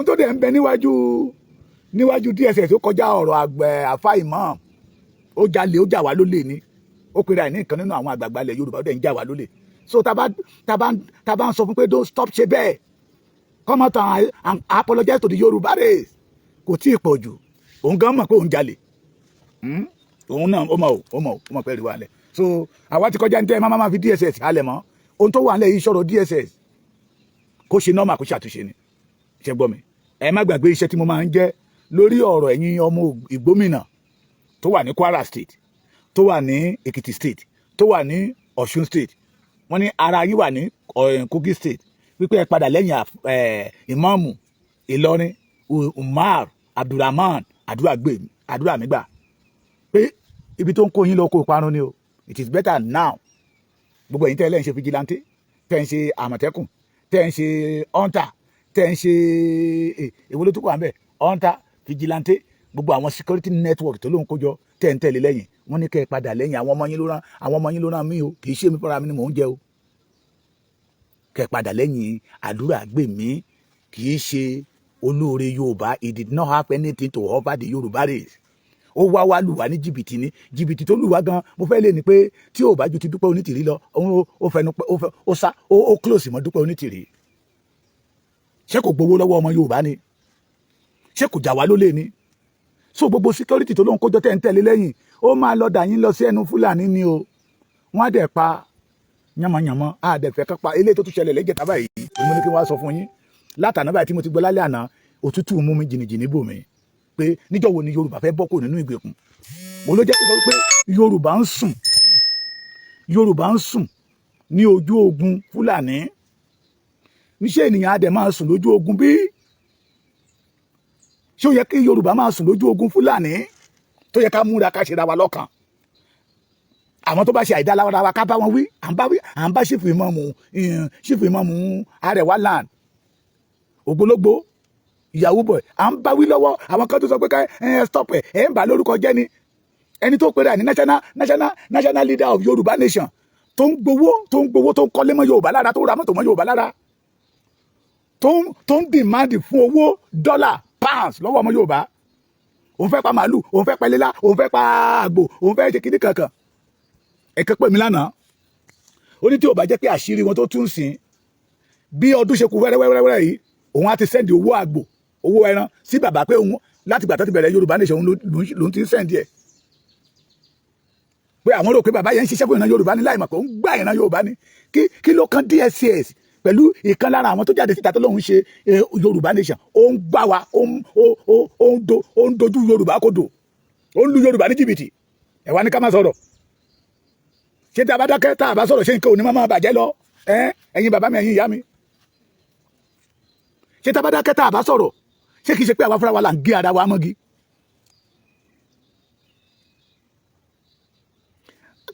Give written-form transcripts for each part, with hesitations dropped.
Ohun tó dẹ̀ ń bẹ níwájú DSS, ó kọjá ọ̀rọ̀ àgbẹ̀ àfa imam. Ó jalè, ó jà wá lólè ni. Ó pera ẹ̀ ní ìkan nínú àwọn àgbààgbà ilẹ̀ Yorùbá, ó dẹ̀ ń jà wá lólè. So tá bá ń sọ fún pé don't stop, ṣe bẹ́ẹ̀, come out and apologize to the Yorùbá race, kò tí ì pọ̀ jù. Òun gan mọ̀ pé òun jalè. Òun náà ó mọ̀, ó mọ̀, ó mọ̀ pé rí wa lẹ̀. So àwa ti kọjá ní tẹ́ ẹ má fi DSS halẹ̀ mọ́. Ohun tó wà nílẹ̀ yìí, sọ̀rọ̀ DSS, kó ṣe normal, kó ṣàtúnṣe ni. Ṣe gbọ́ mi? Ẹ má gbàgbé iṣẹ́ tí mo máa ń jẹ́ lórí ọ̀rọ̀ ẹ̀yin ọmọ Ìgbómìnà tó wà ní Kwara State, tó wà ní Èkìtì State, tó wà ní Ọ̀ṣun State. Wọ́n ní ara yín wà ní Kogi State, wípé ẹ padà lẹ́yìn ìmáàmù Ìlọrin, Umar Abdulrahman Àdúràmígbà, pé ibi tó ń kó yín lọ kó parun ni o. It is better now. Gbogbo ẹ̀yin tẹ́ ẹ lẹ́yìn ṣe vigilante, tẹ́ ń ṣe Àmọ̀tẹ́kùn, tẹ́ ń ṣe hunter, tẹ́ ń ṣe èwo ló tún wà ń bẹ̀, hunter, vigilante, gbogbo àwọn security network tó ló ń kójọ, tẹ́ ń tẹ̀lé lẹ́yìn, wọ́n ní kẹ́ ẹ padà lẹ́yìn. Àwọn ọmọ yín ló rán, àwọn ọmọ yín ló rán mí o, kì í ṣe mi fúnra mi ni mò ń jẹ o. Kẹ́ ẹ padà lẹ́yìn àdúrà gbè mí. Kì í ṣe olóore Yorùbá. He did not have anything to offer the Yorùbá race. Ó wá wá lù wá ní jìbìtì ní jìbìtì tó lù wá gan. Mo fẹ́ lè ní pé tí ò bá ju ti Dúpẹ́ Onítìrí lọ, ó fẹnu ó sá, ó close mọ́ Dúpẹ́ Onítìrí. Ṣé kò gbowó lọ́wọ́ ọmọ Yorùbá ni? Ṣé kò jà wá lólè ni? So gbogbo security tó ló ń kójọ tẹ́ ń tẹ̀lé lẹ́yìn, ó máa lọ dà yín lọ sí ẹnu Fúlàní ni o. Wọ́n á dẹ̀ pa yánmọ́yánmọ́, á dẹ̀ fẹ́ kápá. Eléyìí tó tún ṣẹlẹ̀ lẹ́jẹ̀ta báyìí, èmi ní kí wọ́n á sọ fún yín látàná báyìí tí mo ti gbọ́ lálẹ́ àná. Òtútù mú mi jìnnìjìnnì bò mí pé níjọ́ wo ni Yorùbá fẹ́ bọ́ kò nínú ìgbèkùn? Mo ló jẹ́ kí n sọ pé Yorùbá ń sùn, Yorùbá ń sùn ní ojú ogun Fúlàní. Níṣẹ́ ènìyàn á dẹ̀ máa sùn lójú ogun bí? Ṣé ó yẹ kí Yorùbá máa sùn lójú ogun Fúlàní, tó yẹ ká múra, ká ṣera wa lọ́kàn? Àwọn tó bá ṣe àìdá lára wa, ká bá wọn wí. À ń bá wí, à ń bá chief imam Arẹwà land, ògbólógbó ìyàwó bọ̀, à ń bá wí lọ́wọ́. Àwọn kan tó sọ pé ká ẹ stop ẹ, ẹ ń bà lórúkọ jẹ́ ni. Ẹni tó pèrè ní national leader of Yorùbá nation, tó ń gbowó, tó ń gbowó, tó ń kọ́lé mọ́ Yorùbá lára, tó ra mọ́tò mọ́ Yorùbá lára, tó ń demand fún owó dọ́là, pounds lọ́wọ́ ọmọ Yorùbá. Òun fẹ́ pa màálù, òun fẹ́ pa ẹlẹ́lá, òun fẹ́ pa àgbò, òun fẹ́ ṣe kíní kankan. Ẹ̀kẹ́ pè mí lánàá, ó ní tí ò bá jẹ́ pé àṣírí wọn tó tún sìn bí ọdún ṣe kù wẹ́rẹ́wẹ́rẹ́ yìí, òun á ti send owó àgbò, owó ẹran sí bàbá, pé òun láti gbà tó ti bẹ̀rẹ̀ Yorùbá nation, òun lòún ti ń send ẹ̀, pé àwọn rò pé bàbá yẹn ń ṣiṣẹ́ fún ìran Yorùbá ní, láì mọ̀ pé ó ń gbá ìran Yorùbá ní. Kí ló kan DSS pẹ̀lú ìkan lára àwọn tó jáde síta tó lóun ṣe Yorùbá nation? Ó ń gbá wa, ó ń dojú Yorùbá kodò, ó ń lu Yorùbá ní jìbìtì. Ẹ wá ní ká má sọ̀rọ̀. Ṣé tí a bá dákẹ́, tá a bá sọ̀rọ̀, ṣé nǹkan ò ní máa bàjẹ́ lọ? Ẹ̀yin bàbá mi, ẹ̀yin ìyá mi, ṣé tá a bá dákẹ́, tá a bá sọ̀rọ̀, ṣé kìí ṣe pé àwa fúnra wa là ń gé ara wa mọ́gi?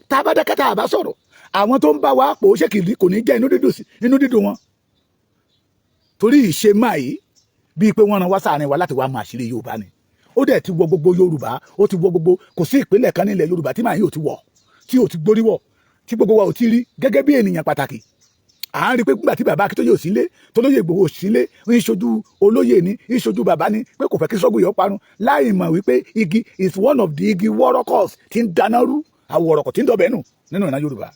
Tá a bá dákẹ́, tá a bá sọ̀rọ̀, àwọn tó ń bá wa pò ó, ṣé kò ní jẹ́ inú dídùn sí inú dídùn wọn? Torí ìṣe máa yìí, bíi pé wọ́n rán wá sáàrin wa láti wá mọ àṣírí Yorùbá ni. Ó dẹ̀ ti wọ gbogbo Yorùbá, ó ti wọ gbogbo. Kò sí ìpínlẹ̀ kan nílẹ̀ Yorùbá tí màá yìí ò ti wọ̀, tí ò ti gbórí wọ̀, tí gbogbo wa ò ti rí gẹ́gẹ́ bí ènìyàn pàtàkì. À ń rí i pé nígbà tí bàbá Akíntóyè ò sílé, tolóyè Ìgbòho ò sílé, ń ṣojú olóyè ni, ń ṣojú bàbá ni, pé kò fẹ́ kí sọ́gun yìí parun, láì mọ̀ wípé igi is one of the igi wọ́rọ́kọ̀s tí ń dáná rú àwọ̀rọ̀kọ̀, tí ń dọ̀bẹ̀ nù nínú ìran Yorùbá.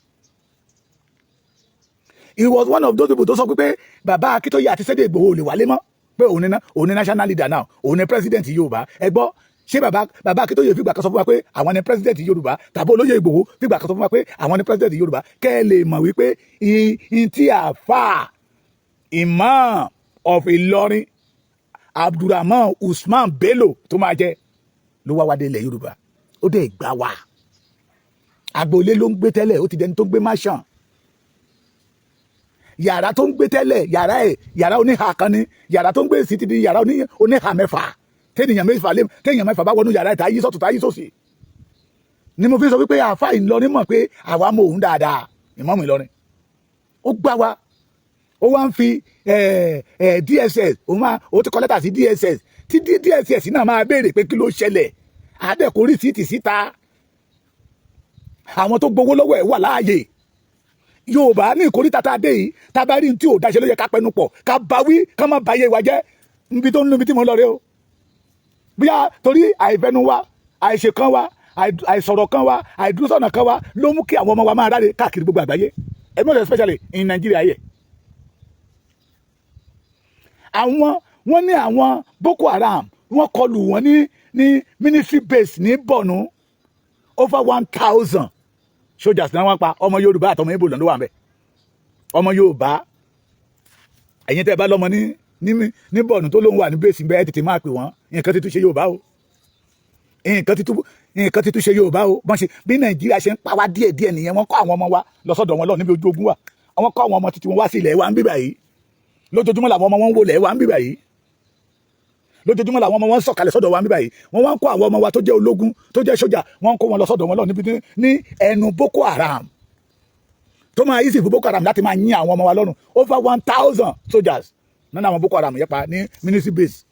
He was one of those people tó sọ pé bàbá Akíntóyè àti Sunday Ìgbòho ò lè wálé mọ́, pé òun ni national leader now, òun ni president Yorùbá. Ẹ gbọ́, ṣé bàbá Akíntóyè fìgbà kan sọ fún wa pé àwọn ni president Yorùbá, tàbí olóyè Ìgbòho fìgbà kan sọ fún wa pé àwọn ni president Yorùbá? Kẹ́ ẹ lè mọ̀ wípé in tí àfà Imam of Ìlọrin, Abdulrahman Usman Bello, tó máa jẹ ló wá wá dé ilẹ̀ Yorùbá, ó dẹ̀ gbà wá. Agboolé ló ń gbé tẹ́lẹ̀, ó ti dẹni tó ń gbé mansion. Yàrá tó ń gbé tẹ́lẹ̀, yàrá ẹ̀, yàrá oníhà kan ni. Yàrá tó ń gbé sí ti di yàrá oníhà mẹ́fà, téèyàn mẹ́fà bá wọnú yàrá ẹ̀, tá yí sọ́tún, tá yí sósì. Ni mo fi sọ wípé àáfà Ìlọrin mọ̀ pé àwa mọ òun dáadáa. Ìmáàmù Ìlọrin, ó gbá wa, ó wá ń fi DSS, ó máa ó ti kọ lẹ́tà sí DSS, tí DSS náà máa béèrè pé kí ló ṣẹlẹ̀. Àdẹ̀kọ receipt síta. Àwọn tó gbowó lọ́wọ́ ẹ̀ wà láàyè. Yorùbá ní ìkórìtà tá a dé yìí, tá a bá rí ní tí ò dáṣe, ló yẹ ká pẹnu pọ̀, ká bá wí, ká má ba ayé wa jẹ́. Níbi tó ń níbi tí mo lọ rẹ o, bóyá torí àìfẹnu wa, àìṣe kan wa, àìsọ̀rọ̀ kan wa, àìdúrósọ̀nà kan wa ló mú kí àwọn ọmọ wa máa ráre káàkiri gbogbo àgbáyé, most especially in Nigeria yẹ. Àwọn wọ́n ní àwọn Boko Haram, wọ́n kọlù wọ́n ní military base ní Borno. Over 1,000 soldiers náà wọ́n pa. Ọmọ Yorùbá àtọmọ Ìgbò ló wà ńbẹ̀. Ọmọ Yorùbá, ẹ̀yin tẹ́ ẹ bá lọ́mọ ní Borno tó lóun wà ní base bẹ́ẹ̀, tètè máa pè wọ́n. Nǹkan ti tún ṣe Yorùbá o, nǹkan ti tún ṣe Yorùbá o. Bọ́n ṣe bí Nàìjíríà ṣe ń pa wá díẹ̀ díẹ̀ nìyẹn. Wọ́n kọ́ àwọn ọmọ wa lọ sọ́dọ̀ wọn lọ níbi ojú ogun wa. Àwọn kọ́ àwọn ọmọ títí wọn wá sí ilẹ̀ wa ń bíbà yìí. Lójoojúmọ́ làwọn ọmọ wọn ń wọlé wa ń bíbà yìí. Lójoojúmọ́ làwọn ọmọ wọn ń sọ̀kalẹ̀ sọ́dọ̀ wa ń bíbà yìí. Wọ́n wá ń kó àwọn ọmọ wa tó jẹ́ ológun, tó jẹ́ sójà, wọ́n ń kó wọn lọ sọ́dọ̀ wọn lọ níbi ní ẹnu Boko Haram, tó máa easy fún Boko Haram láti máa yín àwọn ọmọ wa lọ́rùn. Over 1,000 soldiers nínú àwọn Boko Haram yẹn pa ní military base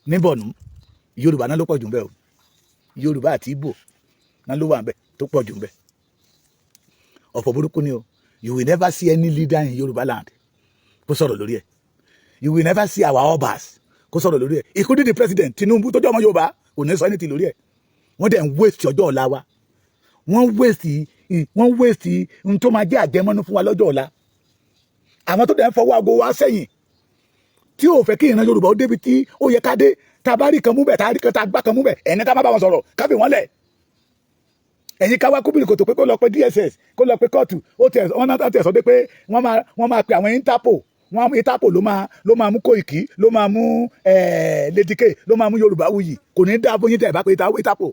ní Borno. Yorùbá náà ló pọ̀ jù ń bẹ̀ o. Yorùbá àti Ìgbò náà ló wà ń bẹ̀ tó pọ̀ jù ń bẹ̀. Ọ̀fọ̀ burúkú ni o. You will never see any leader in Yorùbá land kó sọ̀rọ̀ lórí ẹ̀. You will never see our obas kó sọ̀rọ̀ lórí ẹ̀, including the president Tinubu tó jẹ́ ọmọ Yorùbá, kò ní sọ anything lórí ẹ̀. Wọ́n dẹ̀ ń waste ọjọ́ ọ̀la wa. Wọ́n waste ohun tó máa jẹ́ àjẹmọ́nú fún wa lọ́jọ́ ọ̀la. Àwọn tó dẹ̀ ń fọwọ́ aago wa sẹ́yìn, tí ò fẹ́ kí ìran Yorùbá ó débi tí ó yẹ ká dé, tá a bá rí kan mú bẹ̀, tá a rí kan, tá a gbá kan mú bẹ̀, ẹ̀yin ká má bá wọn sọ̀rọ̀, ká fi wọ́n lẹ̀. Ẹ̀yin ká wá kúbìrì kòtò pé kó lọ pe DSS, kó lọ pe kóòtù. Ó tẹ̀ wọ́n náà tẹ̀ sọ pé wọ́n máa pe àwọn Interpol. Wọ́n Interpol ló máa mú Kóìkì, ló máa mú Lady K, ló máa mú Yorùbá Wuyì. Kò ní dá fún yín tẹ̀ bá pe Interpol.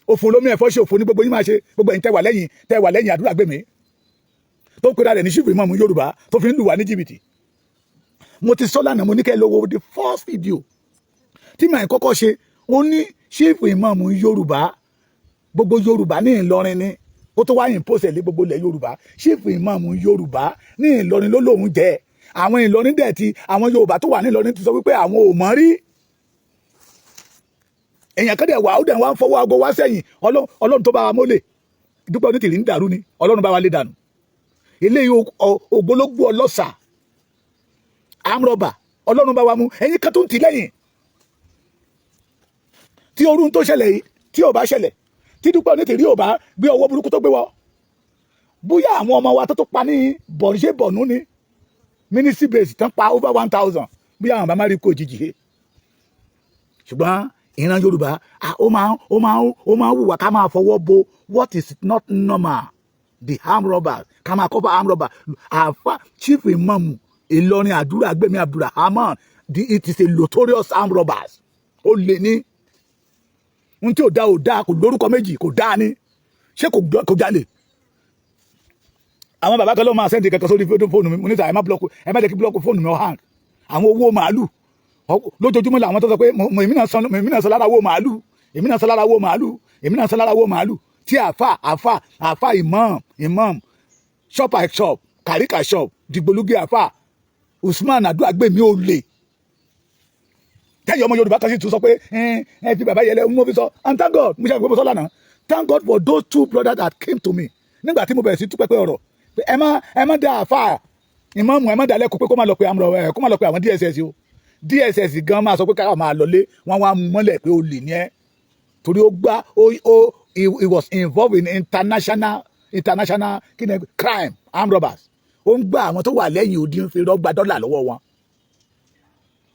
Òfò lómi ẹ̀fọ́ ṣe, òfò ní gbogbo yín máa ṣe. Gbogbo ẹ̀yin tẹ́ wà lẹ́yìn àdúrà gbèmí tó ń pera rẹ̀ ní chief imam Yorùbá, tó fi ń lù wá ní jìbìtì. Mo ti sọ lánàá, mo ní kẹ́ ẹ lọ wo the first video tí màá kọ́kọ́ ṣe. Ó ní chief imam Yorùbá, gbogbo Yorùbá ní Ìlọrin ni kó tó wá impose lé gbogbo ilẹ̀ Yorùbá. Chief imam Yorùbá ní Ìlọrin ló lóun jẹ́. Àwọn Ìlọrin dẹ̀ ti, àwọn Yorùbá tó wà ní Ìlọrin ti sọ wípé àwọn ò mọ̀ rí. Èèyàn kan dẹ̀ wà, ó dẹ̀ wá ń fọwọ́ aago wá sẹ́yìn. Ọlọ́run tó bá wa mólè Dúpẹ́ Onítìrí ń dàrú ni. Ọlọ́run bá wa lé dànù. Eléyìí ògbólógbò ọlọ́sà amrọ̀bà, Ọlọ́run bá wa mú. Ẹ̀yin kan tó ń tì lẹ́yìn tí orun tó ṣẹlẹ̀ yìí, tí ò bá ṣẹlẹ̀, tí Dúpẹ́ Onítìrí ò bá gbé ọwọ́ burúkú tó gbé wọ́, bóyá àwọn ọmọ wa tó pa ní bọ̀nṣẹ́ bọ̀nú ní military base tán pa over 1,000, bóyá àwọn bá má rí kó òjijì he. Ṣùgbọ́n ìran Yorùbá, ó máa ń wùwà ká máa fọwọ́ bo what is not normal, the armed robbers, ká máa cover armed robber. Àfa chief imam Ìlọrin, Àdúrà Gbẹ̀mí Abdulrahman, it is a notorious armed robbers. Ó lè ní ohun tí ò dá, ò dá, kò lórúkọ méjì, kò dá ní. Ṣé kò jalè? Àwọn bàbá kan ló máa send kankan sórí fóònù mi. Mo ní sà, ẹ má block, ẹ má jẹ́ kí block fóònù mi ó hang. Àwọn owó màálù lójoojúmọ́ làwọn tó sọ pé èmi náà sọ lára owó màálù, èmi náà sọ lára owó màálù, èmi náà sọ lára owó màálù tí àfà imam shop by shop, kàríkà shop, dìgbòlugi, àfà Usman Àdúràgbèmí ò lè tẹ́yìn. Ọmọ Yorùbá kan sì tún sọ pé ẹ fi bàbá yẹlẹ mo fi sọ. And thank God, mo ṣe àgbẹ̀ mo sọ lánàá, thank God for those two brothers that came to me nígbà tí mo bẹ̀rẹ̀ sí tú pẹ́pẹ́ ọ̀rọ̀ pé ẹ má dá àfà ìmáàmù, ẹ má dá lẹ́kọ̀ọ́ pé kó má lọ pé àmọ̀ ẹ, kó má lọ pé àwọn DSS o. DSS gan máa sọ pé káwọn máa lọlé. Wọn wá mọ́lẹ̀ pé ó lè ní ẹ, torí ó gbá ó he was involved in international kí ni, crime, armed robbers. Ó ń gbá àwọn tó wà lẹ́yìn odi, ń fi rọ́gba dọ́là lọ́wọ́ wọn.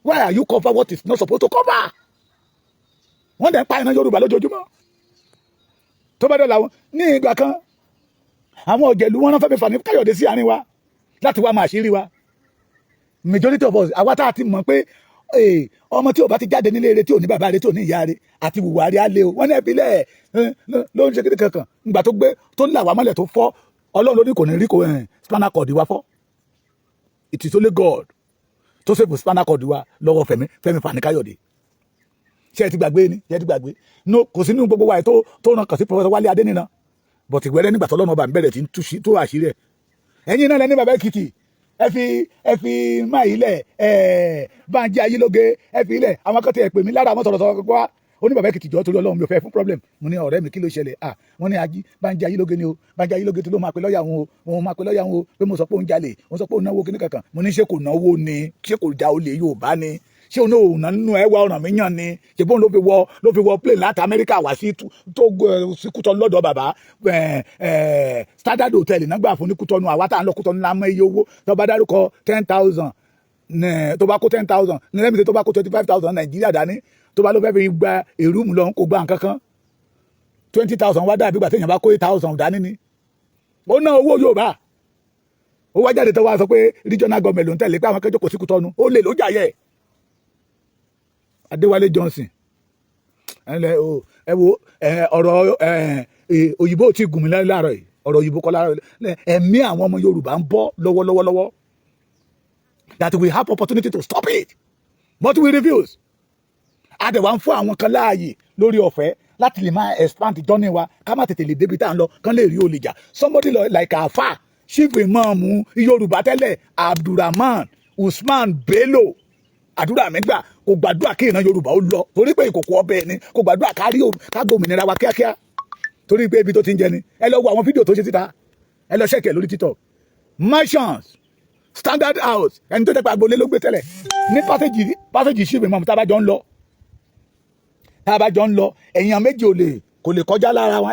Why are you cover what is not supposed to cover? Wọ́n dẹ̀ ń pa iná Yorùbá lójoojúmọ́. Tó bá dọ̀là wọn ní ìgbà kan, àwọn ọ̀jẹ̀lú wọn rán Fẹ́mi Fani Káyọ̀dé sí àárín wa láti wá máa ṣírí wa. Majority of us, àwa tá a ti mọ̀ pé ọmọ tí ò bá ti jáde nílé rẹ̀, tí ò ní bàbá rẹ̀, tí ò ní ìyá rẹ̀, àti wùwà rẹ̀ á lé o. Wọ́n ní ẹ̀bílẹ̀ ló ń ṣe kéde kankan. Ìgbà tó gbé tó ń là wá mọ́lẹ̀ tó fọ́, Ọlọ́run ló ní kò ní rí kò spinal cord wa fọ́. It is only God tó save spinal cord wa lọ́wọ́ Fẹ́mi Fani Káyọ̀dé. Ṣé ẹ ti gbàgbé ni? Ṣé ẹ ti gbàgbé? No, kò sí nínú gbogbo wa tó ràn kàn sí Professor Wálé Adéníran, but ìgbẹ́rẹ́ nígbà tọ́lọ́run ọba ń bẹ̀rẹ̀ tí ń tú àṣírí ẹ̀. Ẹ̀yin náà lẹ́ni bàbá Èkìtì, ẹ fi máa ilẹ̀ ẹ Bánjí Ayélóge, ẹ fi ilẹ̀. Àwọn kan ti ẹ̀ pè mí lára àwọn sọ̀rọ̀sọ̀rọ̀ wá. Ó ní, "Bàbá Èkìtì, jọ́, torí Ọlọ́run, mi ò fẹ́ fún problem." Mo ní, "Ọ̀rẹ́ mi, kí ló ṣẹlẹ̀?" "Ah," wọ́n ní, "ají Bánjí Ayílóge ni o. Bánjí Ayílóge tó ló máa pe lọ́ọ̀yà òun o, òun máa pe lọ́ọ̀yà òun o, pé mo sọ pé òun jalè, òun sọ pé òun náwó kíní kankan." Mo ní, "Ṣé kò náwó ni? Ṣé kò já olè Yorùbá ni? Ṣé òun náà òun nínú ẹwà ọ̀ràn mi yàn ni? Ṣé bóun ló fi wọ plane láti Amẹ́ríkà wá sí tó sí Kútọ́nù lọ́dọ̀ bàbá? Standard Hotel náà gbà fún ní Kútọ́nù. Àwa tá à ń lọ Kútọ́nù la mọ iye owó tó bá dárúkọ 10,000, tó bá kó 10,000 ní lẹ́mìtì, tó bá kó 25,000 Nàìjíríà dání, tó bá ló fẹ́ fi gba èrúmù lọ, kó gba nǹkan kan, 20,000 wá dàbí ìgbà téèyàn bá kó 8,000 dání ni. Ó ná owó Yorùbá." Ó wá jáde tó wá sọ pé regional government ló ń tẹ̀lé, pé àwọn akẹ́jọ́ kò sí Kútọ́nù. Ó lè ló jà yẹ. Adéwálé Johnson, ẹ wo ọ̀rọ̀ òyìnbó tí gùn mí láàárọ̀ yìí. Ọ̀rọ̀ òyìnbó kọ́ láàárọ̀. Ẹ̀mí àwọn ọmọ Yorùbá ń bọ́ lọ́wọ́lọ́wọ́lọ́wọ́, that we have opportunity to stop it, but we refuse. Àdẹ̀wà ń fún àwọn kan láàyè lórí ọ̀fẹ́ láti lè máa expand journey wa, ká má tètè lè débi tá à ń lọ, kán lè rí olè jà. Somebody like afa Chief Imam Yorùbá tẹ́lẹ̀, Abdulrahman Usman Bello, àdúrà mi gbà, kò gbàdúrà kí ìran Yorùbá ó lọ, torí pé ìkòkò ọbẹ̀ ni. Kò gbàdúrà kárí ká gbòmìnira wa kíákíá, torí pé ibi tó ti ń jẹ ni. Ẹ lọ wo àwọn fídíò tó ṣe síta, ẹ lọ check ẹ̀ lórí TikTok. Mansions, standard house, ẹni tó tẹ́ pé agboolé ló gbé tẹ́lẹ̀ ní passage Chief Imam. Tá a bá jọ ń lọ, èèyàn méjì ò lè kò lè kọjá lára wọn.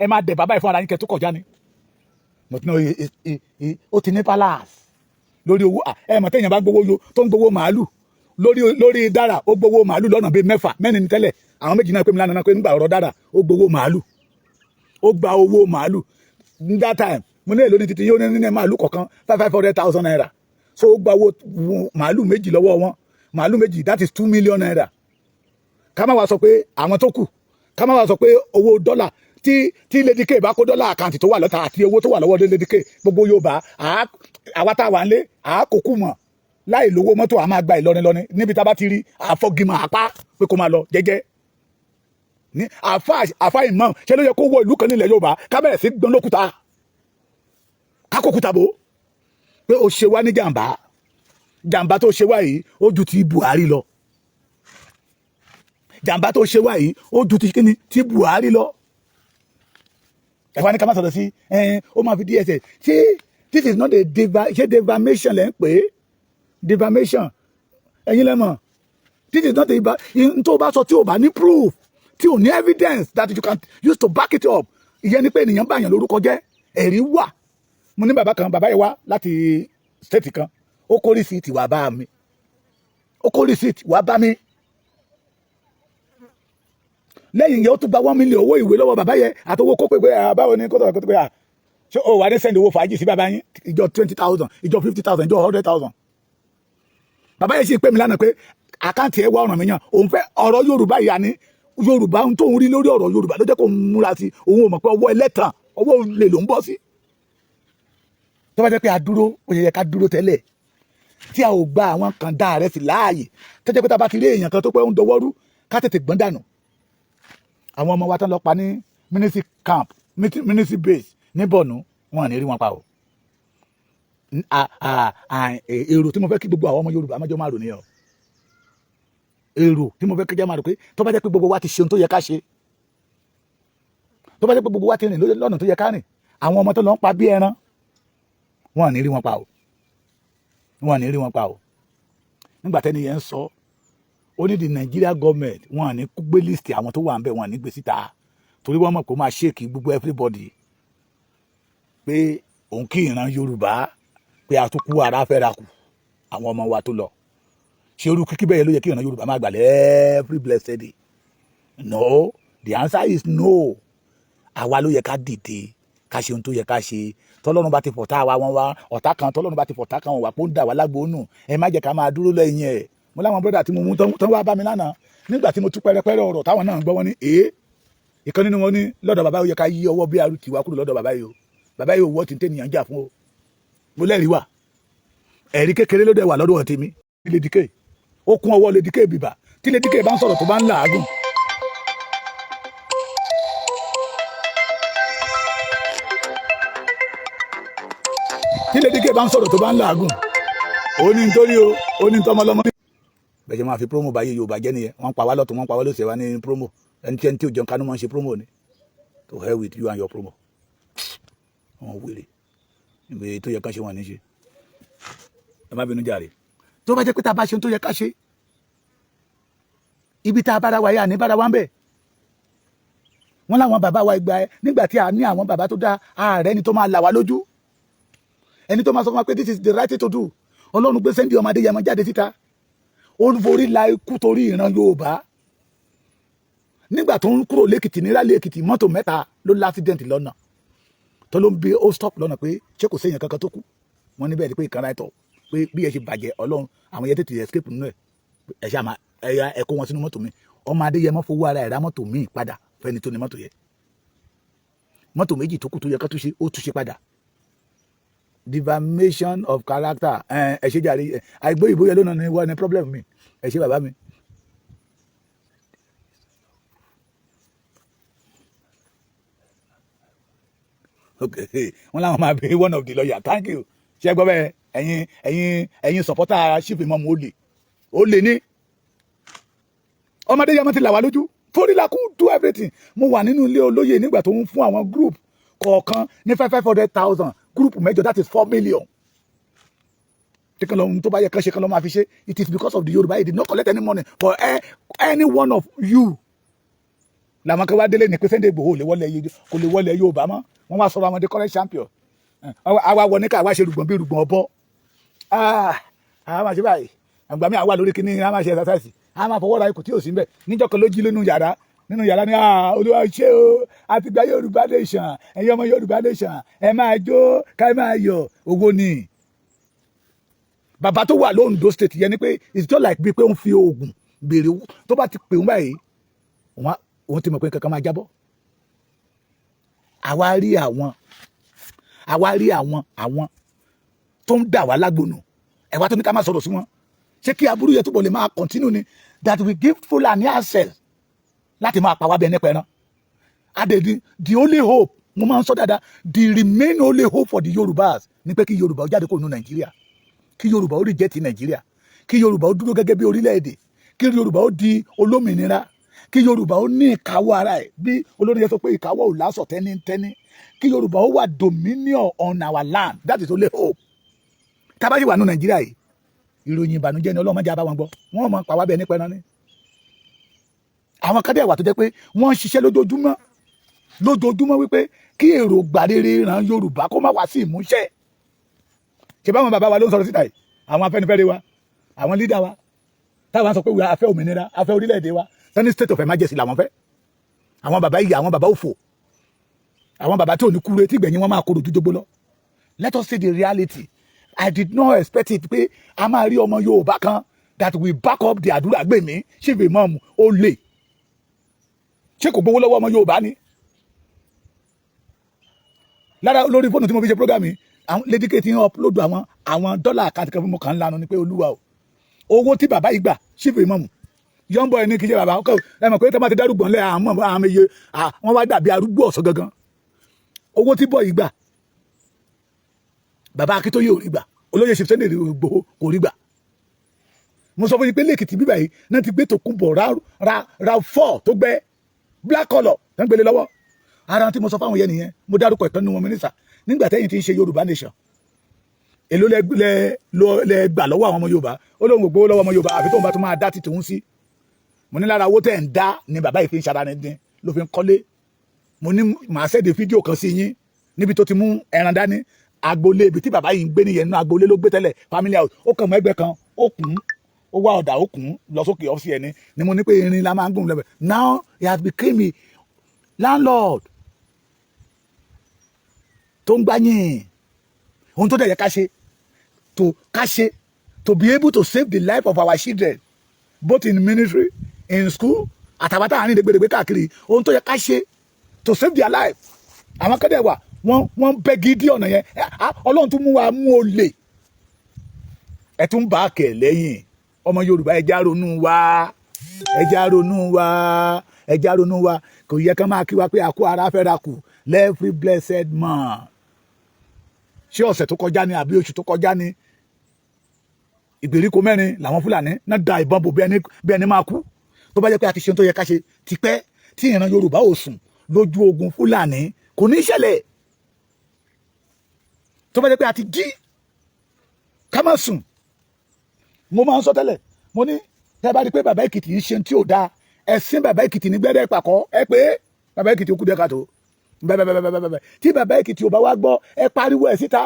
Ẹ máa dẹ̀ bàbá ìfún ara yín kẹ́ tó kọjá ni. Ó ti ní palace lórí owó. Ẹ mọ̀ téèyàn bá gbowó yo, tó ń gbowó màálù lórí dára, ó gbowó màálù lọ́nà bíi mẹ́fà, mẹ́rin ní tẹ́lẹ̀. Àwọn méjì náà pé mi lánàá pé nígbà ọ̀rọ̀ dára, ó gbowó màálù, ó gba owó màálù. That time, mo ní èlò ní títí yóò ní màálù kọ̀ọ̀kan 500,000 naira. So ó gba owó màálù méjì lọ́wọ́ wọn, màálù méjì, that is ₦2 million. Ká má wá sọ pé àwọn tó kù, ká má wá sọ pé owó dọ́là tí Lady K bá kó dọ́là account tó wà lọ́ta àti owó tó wà lọ́wọ́ Lady K, gbogbo Yorùbá, àwa tá a wà ń lé àákòókù mọ̀ láì lówó mọ́tò, a máa gba Ìlọrin lọ ní níbi tá a bá ti rí àfọ́gìmọ̀ àpá pé kó máa lọ jẹ́jẹ́ ní àfa imam. Ṣé ló yẹ kó wọ ìlú kan nílẹ̀ Yorùbá, ká bẹ̀rẹ̀ sí gbọ́n lókúta, kákòkúta bò pé ó ṣe wá ní jàǹbá? Jàǹbá tó ṣe wá yìí, ó ju ti Buhari lọ. Jàǹbá tó ṣe wá yìí, ó ju ti kíni, ti Buhari lọ. Ẹ wá ní ká má sọ̀rọ̀ sí ẹ. Ó máa fi DSS ṣé. This is not a deva, ṣé defamation lẹ́ ń pè é? Defamation, ẹ̀yin lẹ́mọ̀. This is not a n tó bá sọ tí o bá ní proof, tí o ní evidence that you can use to back it up, ìyẹn ni pé ènìyàn bá yàn lórúkọ jẹ́. Ẹ̀rí wà. Mo ní bàbá kan, bàbá yìí wá láti state kan, ó kó receipt wá bá mi, ó kó receipt wá bá mi. Lẹ́yìn yẹn, ó tún gba 1 million owó ìwé lọ́wọ́ bàbá yẹn àtọwọ́ kó pé pé báwo ni kó tó pé ṣé o wà ní send owó fàájì sí bàbá yín, ìjọ 20,000, ìjọ 50,000, ìjọ 100,000. Bàbá yẹn sì pè mí lánàá pé account ẹ̀ wá ọ̀ràn mi yàn, òun fẹ́ ọ̀rọ̀ Yorùbá yìí. Àní Yorùbá, ohun tó ń rí lórí ọ̀rọ̀ Yorùbá ló jẹ́ kó múra sí. Òun ò mọ̀ pé ọwọ́ ẹlẹ́tàn, ọwọ́ olè ló ń bọ́ sí. Tó bá jẹ́ pé a dúró, ó yẹ ká dúró tẹ́lẹ̀, tí a ò gba àwọn kan dá rẹ̀ sí láàyè, tó jẹ́ pé tá a bá ti rí èèyàn kan tó pé ó ń dọwọ́rú, ká tètè gbọ́n dànù. Àwọn ọmọ wa tán lọ pa ní military camp, military base ní Borno, wọn à ní rí wọn pa o. Èrò tí mo fẹ́ kí gbogbo àwọn ọmọ Yorùbá májọ máa rò nìyẹn o. Èrò tí mo fẹ́ kẹjá máa rò pé tó bá jẹ́ pé gbogbo wa ti ṣe ohun tó yẹ ká ṣe, tó bá jẹ́ pé gbogbo wa ti rìn lọ́nà tó yẹ ká rìn, àwọn ọmọ tó lọ ń pa bí ẹran, wọn à ní rí wọn pa o, wọn à ní rí wọn pa o. Nígbà tẹ́ni yẹn ń sọ, ó ní the Nigeria government, wọn à ní gbé list àwọn tó wà ń bẹ̀, wọn à ní gbé síta, torí wọ́n mọ̀ kó máa shake gbogbo everybody, pé òun kí ìran Yorùbá pé a tún kú ara fẹ́ra kù, àwọn ọmọ wa tó lọ. Ṣé irú kíkí bẹ́ẹ̀ ló yẹ kí ìran Yorùbá máa gbà every blessed day? No, the answer is no. Àwa ló yẹ ká dìde, ká ṣe ohun tó yẹ ká ṣe. Tọ́lọ́run bá ti fọ̀tá wa wọn wá, ọ̀tá kan, tọ́lọ́run bá ti fọ̀tá kan wà pé ó ń dà wá lágbo nù, ẹ má jẹ́ ká máa dúró lẹ́yìn ẹ̀. Mo láwọn brother tí mo mú tán wá bá mi lánàá. Nígbà tí mo tú pẹ́rẹpẹ́rẹ ọ̀rọ̀ táwọn náà ń gbọ́, wọn ní èé, ìkan nínú wọn ní lọ́dọ̀ bàbá yìí, ó yẹ ká yí ọwọ́ bí arú tiwa kúrò lọ́dọ̀ bàbá yìí o. Bàbá yìí ò wọ́ tí ń tẹ̀nìyàn jà fún o. Mo lẹ́rìí wà, ẹ̀rí kékeré ló dẹ̀ wà lọ́dọ̀ tèmi. Lady K, ó kún ọwọ́ Lady K bìbà. Tí Lady K bá ń sọ̀rọ̀, tó bá ń làágùn, tí Lady K bá ń sọ̀rọ̀, tó bá ń làágùn, ó ní nítorí o, ó ní tọmọlọmọ. Bẹ́ẹ̀ ṣe máa fi promo báyé Yorùbá jẹ́ nìyẹn. Wọ́n pa wá lọ́tún, wọ́n pa wá lọ́sẹ̀, wá ní promo. Ẹni tí ò jẹun kánú máa ń ṣe promo ni. To hell with you and your promo. Wọ́n wèrè ìwé tó yẹ ká ṣe, wọ́n ní ṣe. Ẹ má bínú jàre. Tó bá jẹ́ pé tá a bá ṣe ohun tó yẹ ká ṣe, ibi tá a bára wa yà ní bára wa ń bẹ̀. Wọ́n láwọn bàbá wa ìgbà ẹ, nígbà tí a ní àwọn bàbá tó dá ààrẹ, ẹni tó máa là wá lójú, ẹni tó máa sọ fún wa pé this is the right thing to do. Ọlọ́run gbé Sunday ọmọ Adéyẹmọ jáde síta, ó forí la ikú torí ìran Yorùbá. Nígbà tó ń kúrò lẹ́kìtì ní rally Èkìtì, mọ́tò mẹ́ta ló l'accident lọ́nà tó ló ń bí. Ó stop lọ́nà pé ṣé kò séèyàn kankan tó kú. Wọ́n níbẹ̀ ni pé ìkan ráìtọ̀ pé bí ẹ ṣe bàjẹ́, Ọlọ́run àwọn yẹn tètè escape nínú ẹ̀. Ẹ ṣáà máa ẹ̀yà ẹ kó wọn sínú mọ́tò mi. Ọmọ Adéyẹmọ fowó ara ẹ̀ ra mọ́tò míì padà fẹ́ni tó ní mọ́tò yẹn. Mọ́tò méjì tó kù tó yẹ ká túnṣe, ó túnṣe padà. Defamation of character. Ẹ ṣe jàre. Àìgbó ìbò yẹn lónà ni wọ́n ní problem mi. Ẹ ṣe bàbá mi. Okay, wọ́n láwọn máa bí one of the lawyer. Thank you. Ṣé ẹ gbọ́ bẹ́ẹ̀? Ẹ̀yin supporter chief imam, olè olè ní ọmọdé yẹn ti là wá lójú. Forílàkú do everything. Mo wà nínú ilé olóyè nígbà tó ń fún àwọn group kọ̀ọ̀kan ní 500,000, group mẹ́jọ, that is 4 million. Tí kan lọ tó bá yẹ kán ṣe, kán lọ máa fi ṣe. It is because of the Yorùbá. He did not collect any money for any one of you. Làwọn kan wá délé ní pé Sunday Igboho lè wọlé, kò lè wọlé Yorùbá mọ́. Wọ́n wá sọ̀rọ̀ àwọn the current champion. Àwa wọ ní ká wá ṣe rùgbọ̀n bí rùgbọ̀n ọ̀bọ. Àwa máa ṣe báyìí. Àgbà mi àwa lórí kíní, a máa ṣe exercise, a máa fọwọ́ ra ikùn tí ò sí mbẹ̀. Níjọ́ kan ló jí nínú yàrá, nínú yàrá ní, "Olúwa ṣé o, a ti gba Yorùbá nation. Ẹ̀yin ọmọ Yorùbá nation, ẹ máa jó, ká ẹ máa yọ̀." Owó ni bàbá tó wà lóńdó State yẹn ni pé it's just like bíi pé ó ń fi oògùn béèrè owó. Tó bá ti pè ń báyìí, òun ti mọ̀ pé kankan máa jábọ́. Àwa rí àwọn tó ń dà wá lágbónú ẹ̀wá tó ní ká má sọ̀rọ̀ sí wọn. Ṣé kí aburú yẹn túbọ̀ lè máa continue ni, that we give Fulani access láti máa pa wá bí ẹni pẹran? Adedi, the only hope, mo máa ń sọ dáadáa, the remain only hope for the Yorùbás ni pé kí Yorùbá ó jáde kó nu Nàìjíríà, kí Yorùbá ó reject Nàìjíríà, kí Yorùbá ó dúró gẹ́gẹ́ bí orílẹ̀-èdè, kí Yorùbá ó di olómìnira, kí Yorùbá ó ní ìkáwọ́ ara ẹ̀, bí olórí yẹn sọ pé ìkáwọ́ ò lásọ̀ tẹ́nítẹ́ní, kí Yorùbá ó wà dominion on our land. That is only hope. Tá a bá ṣì wà ní Nàìjíríà yìí, ìròyìn ìbànújẹ́ ni. Ọlọ́run má jẹ́ bá wọn gbọ́. Wọ́n mọ̀ pa wá bẹ́ẹ̀ nípa ẹran ni. Àwọn kádẹ́ wà tó jẹ́ pé wọ́n ń ṣiṣẹ́ lójoojúmọ́ lójoojúmọ́ wípé kí èròǹgbà rere ìran Yorùbá kó má wá sí ìmúṣẹ. Ṣe báwọn bàbá wa ló ń sọ̀rọ̀ síta yìí, àwọn Afẹ́nifẹ́re wa, àwọn leader wa, táwọn sọ pé a fẹ́ òmìnira, a fẹ́ orílẹ̀-èdè wa, sani state of emergency làwọn fẹ́. Àwọn bàbá yìí, àwọn bàbá òfò, àwọn bàbá tí ò ní kúre, tí ìgbẹ̀yìn wọn máa korò ju jogbo lọ. Let us say the reality. I did not expect it pé a máa rí ọmọ Yorùbá kan that will back up the àdúrà gbèmí chief imam. Ó lè ṣé kò gbowó lọ́wọ́ ọmọ Yorùbá ni? Lára lórí fóònù tí mo fi ṣe program yìí, àwọn Lady K ti ń upload àwọn dọ́là àkáǹtì kan fún mi kàn ń lanu ni pé Olúwa o, owó tí bàbá yìí gbà, chief imam yọ̀ǹbọ̀ ẹni kì í ṣe bàbá ọkọ. Ẹ mọ̀ pé tó bá ti dárúgbọ̀n lẹ̀, àwọn àmì iye wọ́n wá dàbí arúgbó ọ̀sán gangan. Owó tí bọ̀ yìí gbà, bàbá Akíntóyè ò rí gbà, olóyè Chief Sunday Igboho kò rí gbà. Mo sọ fún yín pé lẹ́kìtì bíbá yìí náà ti gbé Tòkunbọ̀ ra four tó gbẹ black colour tó ń gbélé lọ́wọ́. Ara tí mo sọ fáwọn yẹn nìyẹn. Mo dárúkọ ìkan nínú wọn, mínísà. Nígbà tẹ́yìn tí ń ṣe Yorùbá nation, èló lẹ lẹ gbà lọ́wọ́ àwọn ọmọ Yorùbá? Ó lóun kò gbowó lọ́wọ́ ọmọ Yorùbá, àfi tóun bá tún máa dá títí òun sí. Mo ní lára owó tẹ̀ ń dá ni bàbá yìí fi ń ṣara ní dín ló fi ń kọ́lé. Mo ní màá send fídíò kan sí yín níbi tó ti mú ẹran dání. Agboolé ibi tí bàbá yìí ń gbé nìyẹn, nínú agboolé ló gbé tẹ́lẹ̀, family house. Ó kàn mọ́ ẹgbẹ́ kan, ó kùn ó wá ọ̀dà, ó kùn lọ sókè ọ́fíìsì ẹni ni. Mo ní pé irin la máa ń gùn lẹ́bẹ̀ẹ́. Now he has become a landlord tó ń gbáyìn. Ohun tó dẹ̀ yẹ ká ṣe, to ká ṣe to be able to save the life of our children, both in ministry, in school, àtàwọn táwọn àárín gbèrègbè káàkiri, ohun tó yẹ ká ṣe to save their life. Àwọn kẹ́dẹ̀ wà, wọ́n bẹ́ gidi ọ̀nà yẹn. Ọlọ́run tún mú wa mú olè, ẹ tún bá kẹ̀ lẹ́yìn. Ọmọ Yorùbá, ẹ já ronú wa, ẹ já ronú wa, ẹ já ronú wa. Kò yẹ ká máa kí wa pé àkó ara fẹ́ra kù every blessed man. Ṣé ọ̀sẹ̀ tó kọjá ni àbí oṣù tó kọjá ni? Ìgbèríko mẹ́rin làwọn Fúlàní náà da ìbọn bò bí ẹni máa kú. Tó bá jẹ́ pé a ti ṣe ohun tó yẹ ká ṣe tipẹ́, tí ìran Yorùbá ò sùn lójú ogun Fúlàní, kò ní í ṣẹlẹ̀. Tó bá jẹ́ pé a ti jí ká má sùn. Mo máa ń sọ tẹ́lẹ̀, mo ní tẹ́ bá rí i pé bàbá Èkìtì ń ṣe tí ò dáa, ẹ̀sìn bàbá Èkìtì ní gbẹ́rẹ́ pàkọ́. Ẹ pé bàbá Èkìtì ó kú díẹ̀ káàtó bẹ́ẹ̀ bẹ́ẹ̀. Tí bàbá Èkìtì ò bá wá gbọ́, ẹ pariwo ẹ̀ síta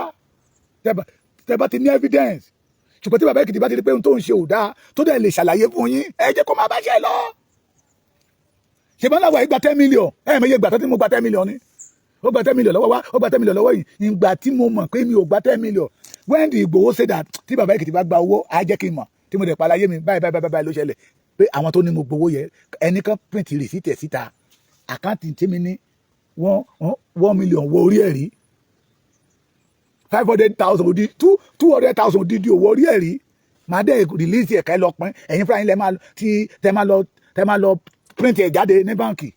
tẹ́ bá ti ní evidence. Ṣùgbọ́n tí bàbá Èkìtì bá ti rí pé ohun tó ń ṣe ò dáa, tó dẹ̀ lè ṣàlàyé fún yín, ẹ jẹ́ kó máa bá ṣe lọ. Ṣe bá láwa ìgbà 10 million, ẹ mọ̀ iye ìgbà tó ti mo gba 10 million ni. Ó gba 10 million lọ́wọ́ wa, ó gba 10 million lọ́wọ́ yìí. Ìgbà tí mo mọ̀ pé mi ò gba 10 million, when the Ìgbòho say that tí bàbá Èkìtì bá gba owó, á jẹ́ kí n mọ̀, tí mo dẹ̀ palayé mi, báyìí báyìí báyìí ló ṣẹlẹ̀, pé àwọn tó ní mo gbowó yẹ, ẹnì kan print receipt ẹ̀ síta. Account tí mi ní 1 million wọ orí ẹ̀ rí, 500,000 odi, 200,000 odidi owó orí ẹ̀ rí. Màá dẹ̀ release ẹ̀ka, ẹ lọ pín. Ẹ̀yin fúnra yín lẹ máa tí tẹ máa lọ print ẹ̀ jáde ní báǹkì.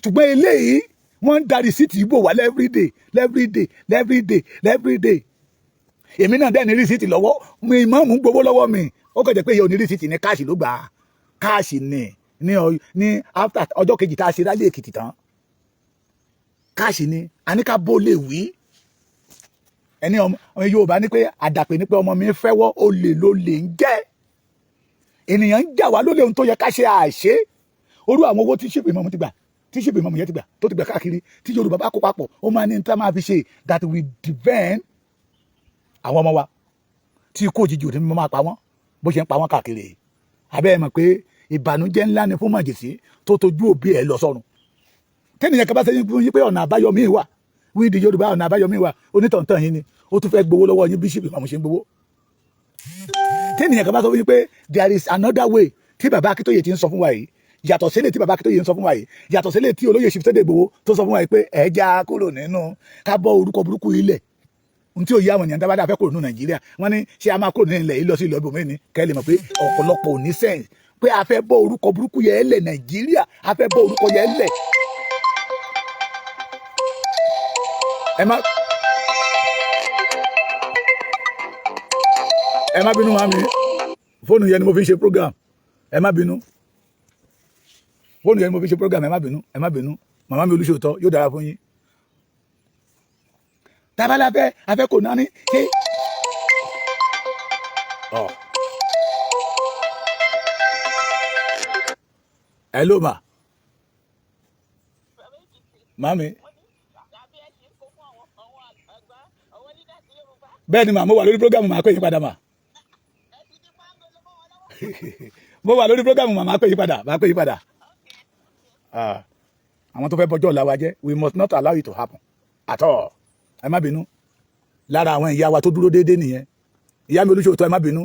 Ṣùgbọ́n eléyìí, wọ́n ń da receipt ìbò wá everyday, everyday, everyday, everyday. Èmi náà dẹ̀ ní receipt lọ́wọ́ mi. Ìmáàmù ń gbowó lọ́wọ́ mi. Ó kàn jẹ́ pé ìyẹn ò ní receipt ní, cash ló gbà á. Cash ní after ọjọ́ kejì tá a ṣe rally Èkìtì tán, cash ni. Àníká bó lè wí ẹni ọmọ Yorùbá ní pé àdàpè ní pé ọmọ mi fẹ́wọ́, olè ló lè ń jẹ́. Ènìyàn ń jà wá lólè. Ohun tó yẹ ká ṣe àṣẹ orú àwọn owó tí Chief Imam ti gbà, tí Chief Imam yẹn ti gbà, tó ti gbà káàkiri, tí Yorùbá bá kó papọ̀, ó máa ní ní tá máa fi ṣe that we defend àwọn ọmọ wa, tí ikú òjijì ò ní máa pa wọ́n bó ṣe ń pa wọ́n káàkiri. Abẹ́ ẹ̀ mọ̀ pé ìbànújẹ́ ńlá ni fún màjèsí tó tojú òbí ẹ̀ lọ sọ́run. Tẹ́nìyàn kan bá sẹ́yìn fún yín pé ọ̀nà àbáyọ míì wà, wí di Yorùbá, ọ̀nà àbáyọ míì wà, onítọ̀ntàn yín ni. Ó tún fẹ́ gbowó lọ́wọ́ yín bí Chief Imam ṣe ń gbowó. Tẹ́nìyàn kan bá sọ fún yín pé there is another way tí bàbá Akíntóyè ti ń sọ fún wa yìí, yàtọ̀ sílẹ̀ tí bàbá Akíntóyè ń sọ fún wa yìí, yàtọ̀ sílẹ̀ tí olóyè Chief Sunday Igboho tó sọ fún wa yìí, pé ẹ já kúrò nínú ká bọ́ orúkọ burúkú ilẹ̀, ohun tí ò yá àwọn ènìyàn dábàdà fẹ́ kúrò nínú Nàìjíríà. Wọ́n ní ṣé a máa kúrò nínú ilẹ̀ yìí lọ sí ìlú ibòmíì ni? Kẹ́ lè mọ̀ pé ọ̀pọ̀lọpọ̀ ò ní sense pé a fẹ́ bọ́ orúkọ burúkú yẹn lẹ̀. Nàìjíríà, a fẹ́ bọ́ orúkọ yẹn lẹ̀. Ẹ má bínú màmí, fóònù yẹn ni mo fi ń ṣe program. Ẹ má bínú, fóònù yẹn ni mo fi ń ṣe program. Ẹ má bínú, ẹ má bínú. Màmá mi olùṣòótọ́, yóò dára fún yín. Tábàlà fẹ́ afẹ́ kò náà ní ṣé ọ. Hello ma, màmí. Bẹ́ẹ̀ ni mà, mo wà lórí program, màá pè yín padà mà. Mo wà lórí program mà, màá pè yín padà, màá pè yín padà. Àwọn tó fẹ́ bọ́jọ́ ọ̀la wa jẹ́, we must not allow it to happen at all. Ẹ má bínú. Lára àwọn ìyá wa tó dúró déédéé nìyẹn. Ìyá mi olùṣòótọ́, ẹ má bínú.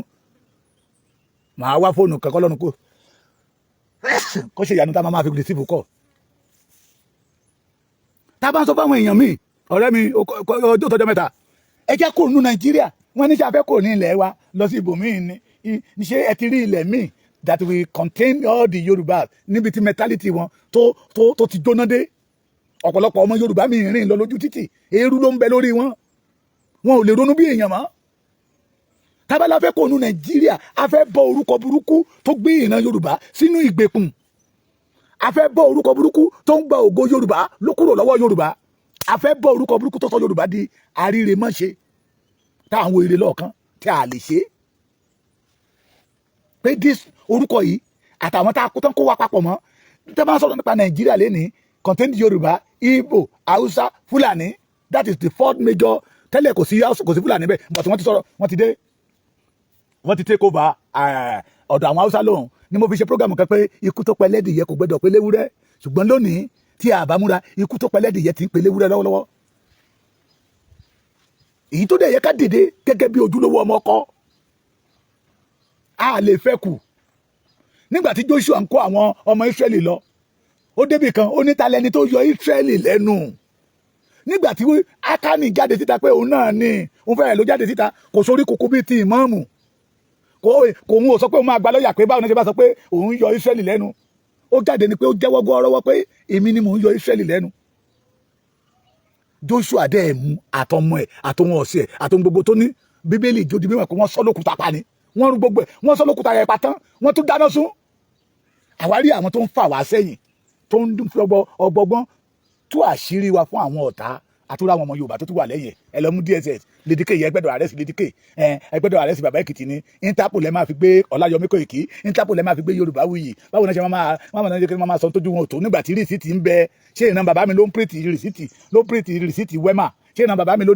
Màá wá fóònù kankan lọ́nu kó ṣe ìyanu tá a máa fi receive kọ̀. Tá a bá ń sọ fáwọn èèyàn míì, ọ̀rẹ́ mi, ọjọ́ tọjọ́ mẹ́ta, ẹ jẹ́ kúrò ní Nàìjíríà. Wọ́n ní ṣe afẹ́ kúrò ní ilẹ̀ wa lọ sí ibòmíì ni? Ṣé ẹ ti rí ilẹ̀ míì that will contain all the Yorùbá níbi tí mentality wọn tó ti jóná dé? Ọ̀pọ̀lọpọ̀ ọmọ Yorùbá mi rìn lọ lójú títì, eérú ló ń bẹ lórí wọn, wọn ò lè ronú bí èèyàn mọ́. Tábàlà fẹ́ kúrò ní Nàìjíríà, a fẹ́ bọ́ orúkọ burúkú tó gbé ìran Yorùbá sínú ìgbèkùn, a fẹ́ bọ́ orúkọ burúkú tó ń gba ògo Yorùbá ló kúrò lọ́wọ́ Yorùbá, a fẹ́ bọ́ orúkọ burúkú tó sọ Yorùbá di àríremọ́ṣe, táwọn wo ire lọ́ọ̀kan tí a lè ṣe pé this orúkọ yìí àtàwọn tá a kó tán kó wá papọ̀ mọ́. Tẹ́ bá ń sọ̀rọ̀ nípa Nàìjíríà lẹ́nìí, contain Yorùbá, Igbo, Hausa, Fúlàní. That is the fourth major. Tẹ́lẹ̀ kò sí Fúlàní bẹ́ẹ̀, but wọ́n ti sọ̀rọ̀, wọ́n ti dé, wọ́n ti take over ọ̀dọ̀ àwọn Haúsá lóhùn. Ni mo fi ṣe program kan pé ikú tó pẹ́ lẹ́dìyẹ kò gbẹ́dọ̀ pé léwúrẹ́. Ṣùgbọ́n lónìí tí a bá múra, ikú tó pẹ́ lẹ́dìyẹ ti ń pe léwúrẹ́ lọ́wọ́lọ́wọ́. Èyí tó dẹ̀ yẹ ká dìde gẹ́gẹ́ bí ojúlówó ọmọ ọkọ, a lè fẹ́ kù. Nígbà tí Joshua ń kó àwọn ọmọ Israẹli lọ, ó débì kan, ó ní ta lẹni tó yọ Israẹli lẹ́nu? Nígbà tí Ákánì jáde síta pé òun náà ni òun fẹ́rẹ̀ ló jáde síta, kò sórí kúkú bíi ti ìmáàmù, kò òun ò sọ pé òun máa gba lọ́ọ̀yà pé báwo ni ṣe bá sọ pé òun yọ Israẹli lẹ́nu. Ó jáde ni pé ó jẹ́wọ́ gọ́ọ́rọ́wọ́ pé èmi ni mò ń yọ Israẹli lẹ́nu. Joshua dẹ́ mú àtọmọ ẹ̀, àtọmọ ọ̀sẹ̀ ẹ̀, àtọmọ gbogbo tó ní. Bíbélì ìjòdì mímọ̀ pé wọ́n sọ lókùúta pa ni. Wọ́n rún gbogbo ẹ̀, wọ́n sọ lókùúta yẹn pa tán, wọ́n tún dáná sun. Àwárí àwọn tó ń fà wá sẹ́yìn, tó ń fi ọgbọgbọ́n tú àṣírí wa fún àwọn ọ̀tá, àtúrò àwọn ọmọ Yorùbá tó tún wà lẹ́yìn ẹ. Lọ mú DSS, Lady K yẹ gbẹ́dọ̀ arrest Lady K. Ẹ gbẹ́dọ̀ arrest bàbá Èkìtì ní Interpol. Lẹ́ máa fi gbé Ọláyọmí Kòìkí, Interpol lẹ́ máa fi gbé Yorùbá Wuyì. Báwo ni ṣe máa máa máa ṣe máa sọ tójú wọn ò tó nígbà tí receipt ń bẹ? Ṣé ìran bàbá mi ló ń print receipt, ló ń print receipt Wema? Ṣé ìran bàbá mi ló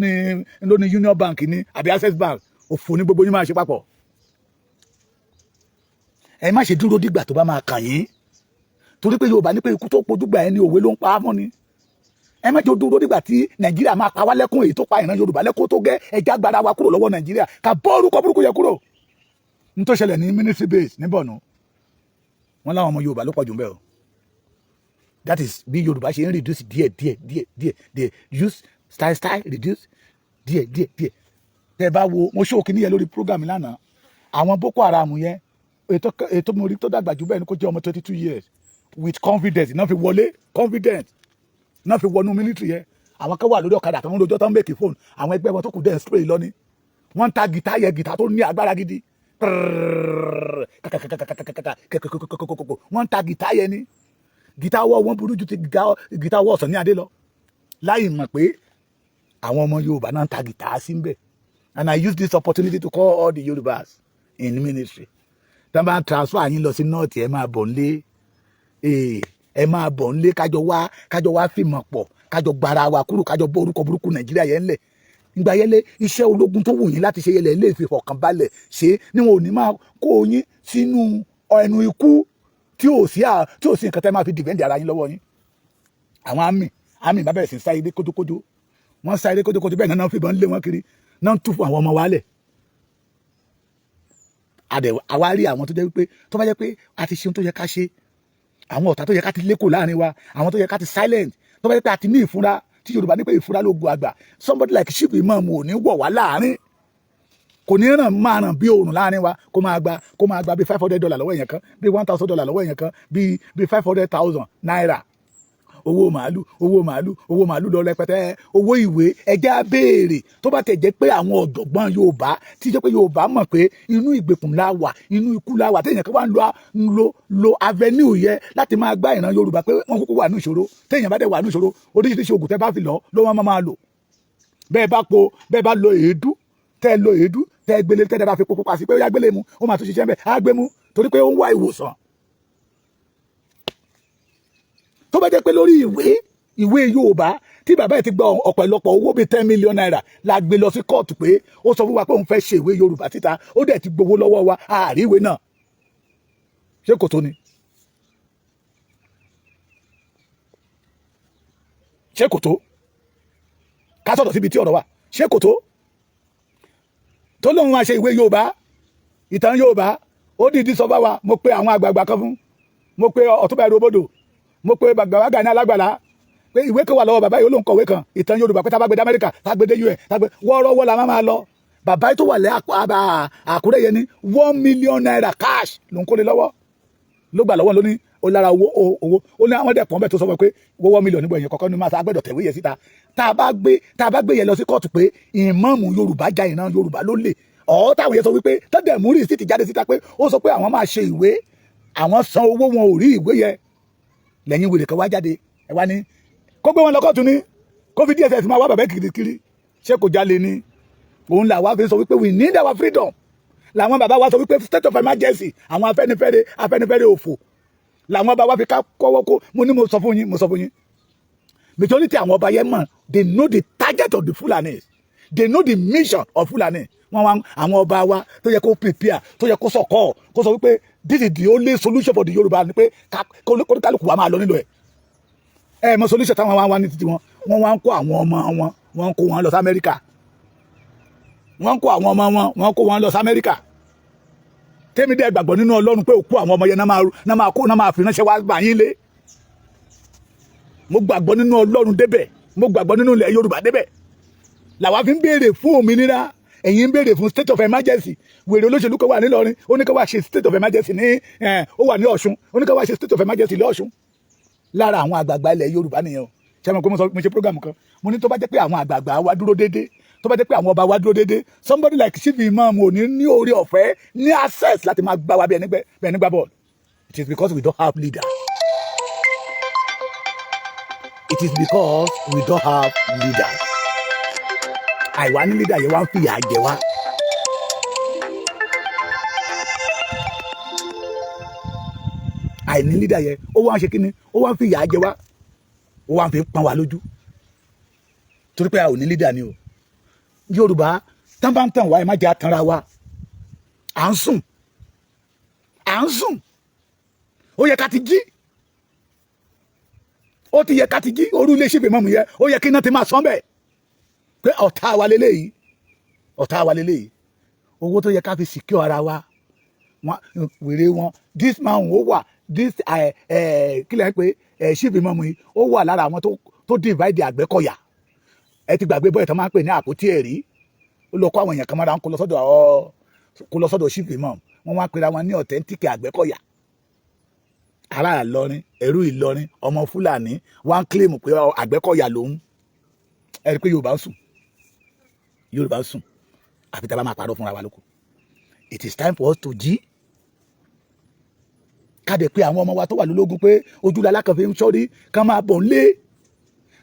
ní Union Bank ní àbí Access Bank? Òfò ní gbogbo yín máa ṣe papọ̀. Ẹ má ṣe dúró dìgbà tó bá máa kàn yín, torí pé Yorùbá ní pé ikú tó pojú gbà ẹni, òwe ló ń pa á mọ́ ni. Ẹ má jẹ́ dúró dìgbà tí Nàìjíríà máa pa wá lẹ́kún èyí tó pa ìran Yorùbá lẹ́kún tó gẹ́. Ẹja gbára wa kúrò lọ́wọ́ Nàìjíríà, ká bọ́ orúkọ burúkú yẹ kúrò. N tó ṣẹlẹ̀ ní military base ní Borno, wọ́n láwọn ọmọ Yorùbá ló pọ̀ jù ń bẹ̀ o. That is bí Yorùbá ṣe ń reduce díẹ̀ díẹ̀ díẹ̀ díẹ̀ díẹ̀, use style style, reduce díẹ̀ díẹ̀ díẹ̀. Tẹ́ bá wo, mo ṣó kíní yẹn lórí program lánàá. Àwọn Boko Haram yẹn, ètò mo rí tó dàgbà jù bẹ́ẹ̀ ni kó jẹ́ ọmọ 22 years. With confidence náà fi wọlé, confidence náà fi wọnú military yẹn. Àwọn kan wà lórí ọ̀kadà tó ń rojọ́, tó ń make phone. Àwọn ẹgbẹ́ wọn tó kù dẹ̀ spray lọ ni. Wọ́n ń ta gìtá yẹ, gìtá tó ní agbára gidi, wọ́n ń ta gìtá yẹ ni. Gìtá ọwọ́ wọn burú ju ti gìtá ọwọ́ ọ̀sán ní adé lọ, láì mọ̀ pé àwọn ọmọ Yorùbá náà ń ta gìtá sí ń bẹ̀. And I use this opportunity to call all the Yorùbás in ministry. Tí wọ́n bá transfer yín lọ sí north, ẹ máa bọ̀ nílé, ẹ máa bọ̀ nílé. Kájọ wá fìmọ̀ pọ̀, kájọ gbára wa kúrò, kájọ bọ́ orúkọ burúkú Nàìjíríà yẹn ńlẹ̀. Ìgbà yẹn lé iṣẹ́ ológun tó wù yín láti ṣe yẹlẹ̀ lè fi fọkàn balẹ̀ ṣe ni wọn ò ní máa kó yín sínú ẹnu ikú tí ò sí nǹkan tẹ́ máa fi defend ara yín lọ́wọ́ yín. Àwọn army bá bẹ̀rẹ̀ sí sáré kójókójó, wọ́n sáré kójókójó. Bẹ́ẹ̀ náà fìbọn lé wọn kiri, náà ń tú fún àwọn ọmọ wa lẹ̀. Àdẹ̀ àwa rí àwọn tó jẹ́ wípé tó bá jẹ́ pé a ti ṣe ohun tó yẹ ká ṣe, àwọn ọ̀tá tó yẹ ká ti lékò láàrin wa, àwọn tó yẹ ká ti silent, tó bá jẹ́ pé a ti ní ìfúnra tí Yorùbá ní pé ìfúnra ló gun àgbà, somebody like Chief Imam ò ní wọ̀ wá láàrin, kò ní ràn máa ràn bí òòrùn láàrin wa, kó máa gba bí $500 lọ́wọ́ èèyàn kan, bí $1,000 lọ́wọ́ èèyàn kan, bí ₦500,000, owó màálù, owó màálù, owó màálù lọ rẹpẹtẹ, owó ìwé. Ẹjẹ á béèrè. Tó bá tẹ̀ jẹ́ pé àwọn ọ̀jọ̀gbọ́n Yorùbá tí jẹ́ pé Yorùbá mọ̀ pé inú ìgbèkùn la wà, inú ikú la wà, téèyàn kan wá ń lo avenue yẹ láti máa gbá ìran Yorùbá pé wọ́n kúkú wà ní ìṣòro. Téèyàn bá dẹ̀ wà ní ìṣòro, oríṣiríṣi oògùn tẹ́ bá fi lọ ló wọ́n máa lò. Bẹ́ẹ̀ bá po, bẹ́ẹ̀ bá lo èédú, tẹ́ lo èédú, tẹ́ gbélé, tẹ́ bá fi pupa sí pé ó yá gbélé mu, ó máa tún ṣiṣẹ́ bẹ́ẹ̀, á gbé mu torí pé ó ń wá ìwòsàn. Tó bá jẹ́ pé lórí ìwé Yorùbá tí bàbá ẹ̀ ti gba ọ̀pọ̀lọpọ̀ owó bíi ₦10 million la gbé lọ sí kóòtù pé ó sọ fún wa pé òun fẹ́ ṣe ìwé Yorùbá síta, ó dẹ̀ ti gbowó lọ́wọ́ wa, àárí ìwé náà, ṣé kò tó ni? Ṣé kò tó ká sọ̀rọ̀ síbi tí ọ̀rọ̀ wà? Ṣé kò tó tó lóun máa ṣe ìwé Yorùbá, ìtàn Yorùbá? Ó dìídì sọ bá wa. Mo pe àwọn àgbààgbà kan fún, mo pe Ọ̀túnba Ẹrú, mo pe bàbá Gani Alágbàlá pé ìwé kan wà lọ́wọ́ bàbá yìí, ó lóun kọ̀wé kan, ìtàn Yorùbá, pé tá a bá gbé dé Amẹ́ríkà, tá a gbé dé UN, tá a gbé wọ́ọ́rọ́wọ́ la máa lọ. Bàbá tó wà lẹ́ Àkúrẹ́ yẹn ní ₦1 million cash ló ń kólé lọ́wọ́, ló gbà lọ́wọ́ lóní. Ó lára owó owó ó ní àwọn dẹ̀pọ̀ bẹ́ẹ̀ tó sọ pé 1 million nígbà yẹn kọ́kọ́ ní máa agbẹ́dọ̀ tẹ̀wé yẹn síta. Tá a bá gbé yẹn lọ sí kóòtù pé ìmáàmù Yorùbá ja ìran Yorùbá ló lè ọ̀, táwọn yẹn sọ wípé tọ́dẹ̀ mú receipt jáde síta pé ó sọ pé àwọn máa ṣe ìwé, àwọn san owó, wọn ò rí ìwé yẹn, lẹ́yìn wèrè kan wá jáde, ẹ wá ní kó gbé wọn lọ kóòtù ní kó fi DSS máa wá bàbá kirikiri. Ṣé kò jalè ni? Òun là wá fi sọ wípé we need our freedom. Làwọn bàbá wa sọ wípé state of emergency. Àwọn Afẹ́nifẹ́re, Afẹ́nifẹ́re òfò làwọn bàbá wa fi ká kọ́wọ́ kó. Mo ní mo sọ fún yín, mo sọ fún yín, majority àwọn ọba yẹn mọ̀. They know the target of the Fulanis, they know the mission of Fulani. Wọn wá àwọn ọba wa tó yẹ kó prepare, tó yẹ kó sọkọ, kó sọ wípé this is the only solution for the Yorùbá, ni pé kálukú wa máa lọ nílò ẹ. Ẹ mọ solution táwọn wá wá ní títí wọn. Wọn wá ń kó àwọn ọmọ wọn, wọn ń kó wọn lọ sí Amẹ́ríkà. Wọ́n ń kó àwọn ọmọ wọn, wọ́n kó wọn lọ sí Amẹ́ríkà. Tẹ́mi dẹ́ gbàgbọ́ nínú Ọlọ́run pé òkú àwọn ọmọ yẹn náà máa kó, náà máa fi ránṣẹ́ wá gbà yín lé. Mo gbàgbọ́ nínú Ọlọ́run débẹ̀, mo gbàgbọ́ nínú ilẹ̀ Yorùbá débẹ̀. Làwa fi ń béèrè fún òmìnira, ẹ̀yin ń béèrè fún state of emergency. Wèrè olóṣèlú kan wà nílọrin, ó ní ká wá ṣe state of emergency ní, ó wà ní Ọ̀ṣun, ó ní ká wá ṣe state of emergency lọ́ṣun. Lára àwọn àgbààgbà ilẹ̀ Yorùbá nìyẹn o. Ṣé mo pé mo sọ, mo ṣe program kan, mo ní tó bá jẹ́ pé àwọn àgbààgbà wa dúró déédéé Tó bá jẹ́ pé àwọn ọba wa dúró déédéé, somebody like Chief Imam ò ní ní oore ọ̀fẹ́, ní access láti máa gbá wa bí ẹni gbá bọ́ọ̀lù. It is because we don't have leader. It is because we don't have leaders. Àìwá ní leader yẹn wá ń fìyà jẹ wá. Àìní leader yẹn, ó wá ń ṣe kíni? Ó wá ń fìyà jẹ wá, ó wá ń fi pọ́n wa lójú, torí pé a ò ní leader ni o. Yorùbá tán bá ń tàn wá, ẹ má jẹ́ àtànra wa. À ń sùn, à ń sùn. Ó yẹ ká ti jí, ó ti yẹ ká ti jí. Orú ilé ṣèfè mọ́mù yẹ, ó yẹ kí iná ti máa sán bẹ́ẹ̀ pé ọ̀tá wa lélẹ́yìí, ọ̀tá wa lélẹ́yìí. Owó tó yẹ ká fi secure ara wa, wọn wèrè wọn. This man ó wà, this kí lẹ́ ń pè chief imam yìí, ó wà lára àwọn tó divide Àgbẹ̀kọ̀yà. Ẹ ti gbàgbé bọ́ẹ̀ tó máa ń pè ní àpótí ẹ̀rí. Ó lọ kó àwọn èèyàn kan mọ́ra, ń kó lọ sọ́dọ̀ ọ, kó lọ sọ́dọ̀ chief imam. Wọ́n wá pera wọn ní authentic Àgbẹ̀kọ̀yà. Ará Ìlọrin, ẹrú Ìlọrin, ọmọ Fúlàní, wọ́n á claim pé Àgbẹ̀kọ̀yà lòun. Ẹ rí i pé Yorùbá ń sùn, Yorùbá ń sùn, àfi tá a bá máa parọ́ fúnra wa lóko. It is time for us to jí, ká dẹ̀ pé àwọn ọmọ wa tó wà lólógún, pé ojúlá alákànfẹ́ ń sọ́rí, ká máa bọ̀ nlé,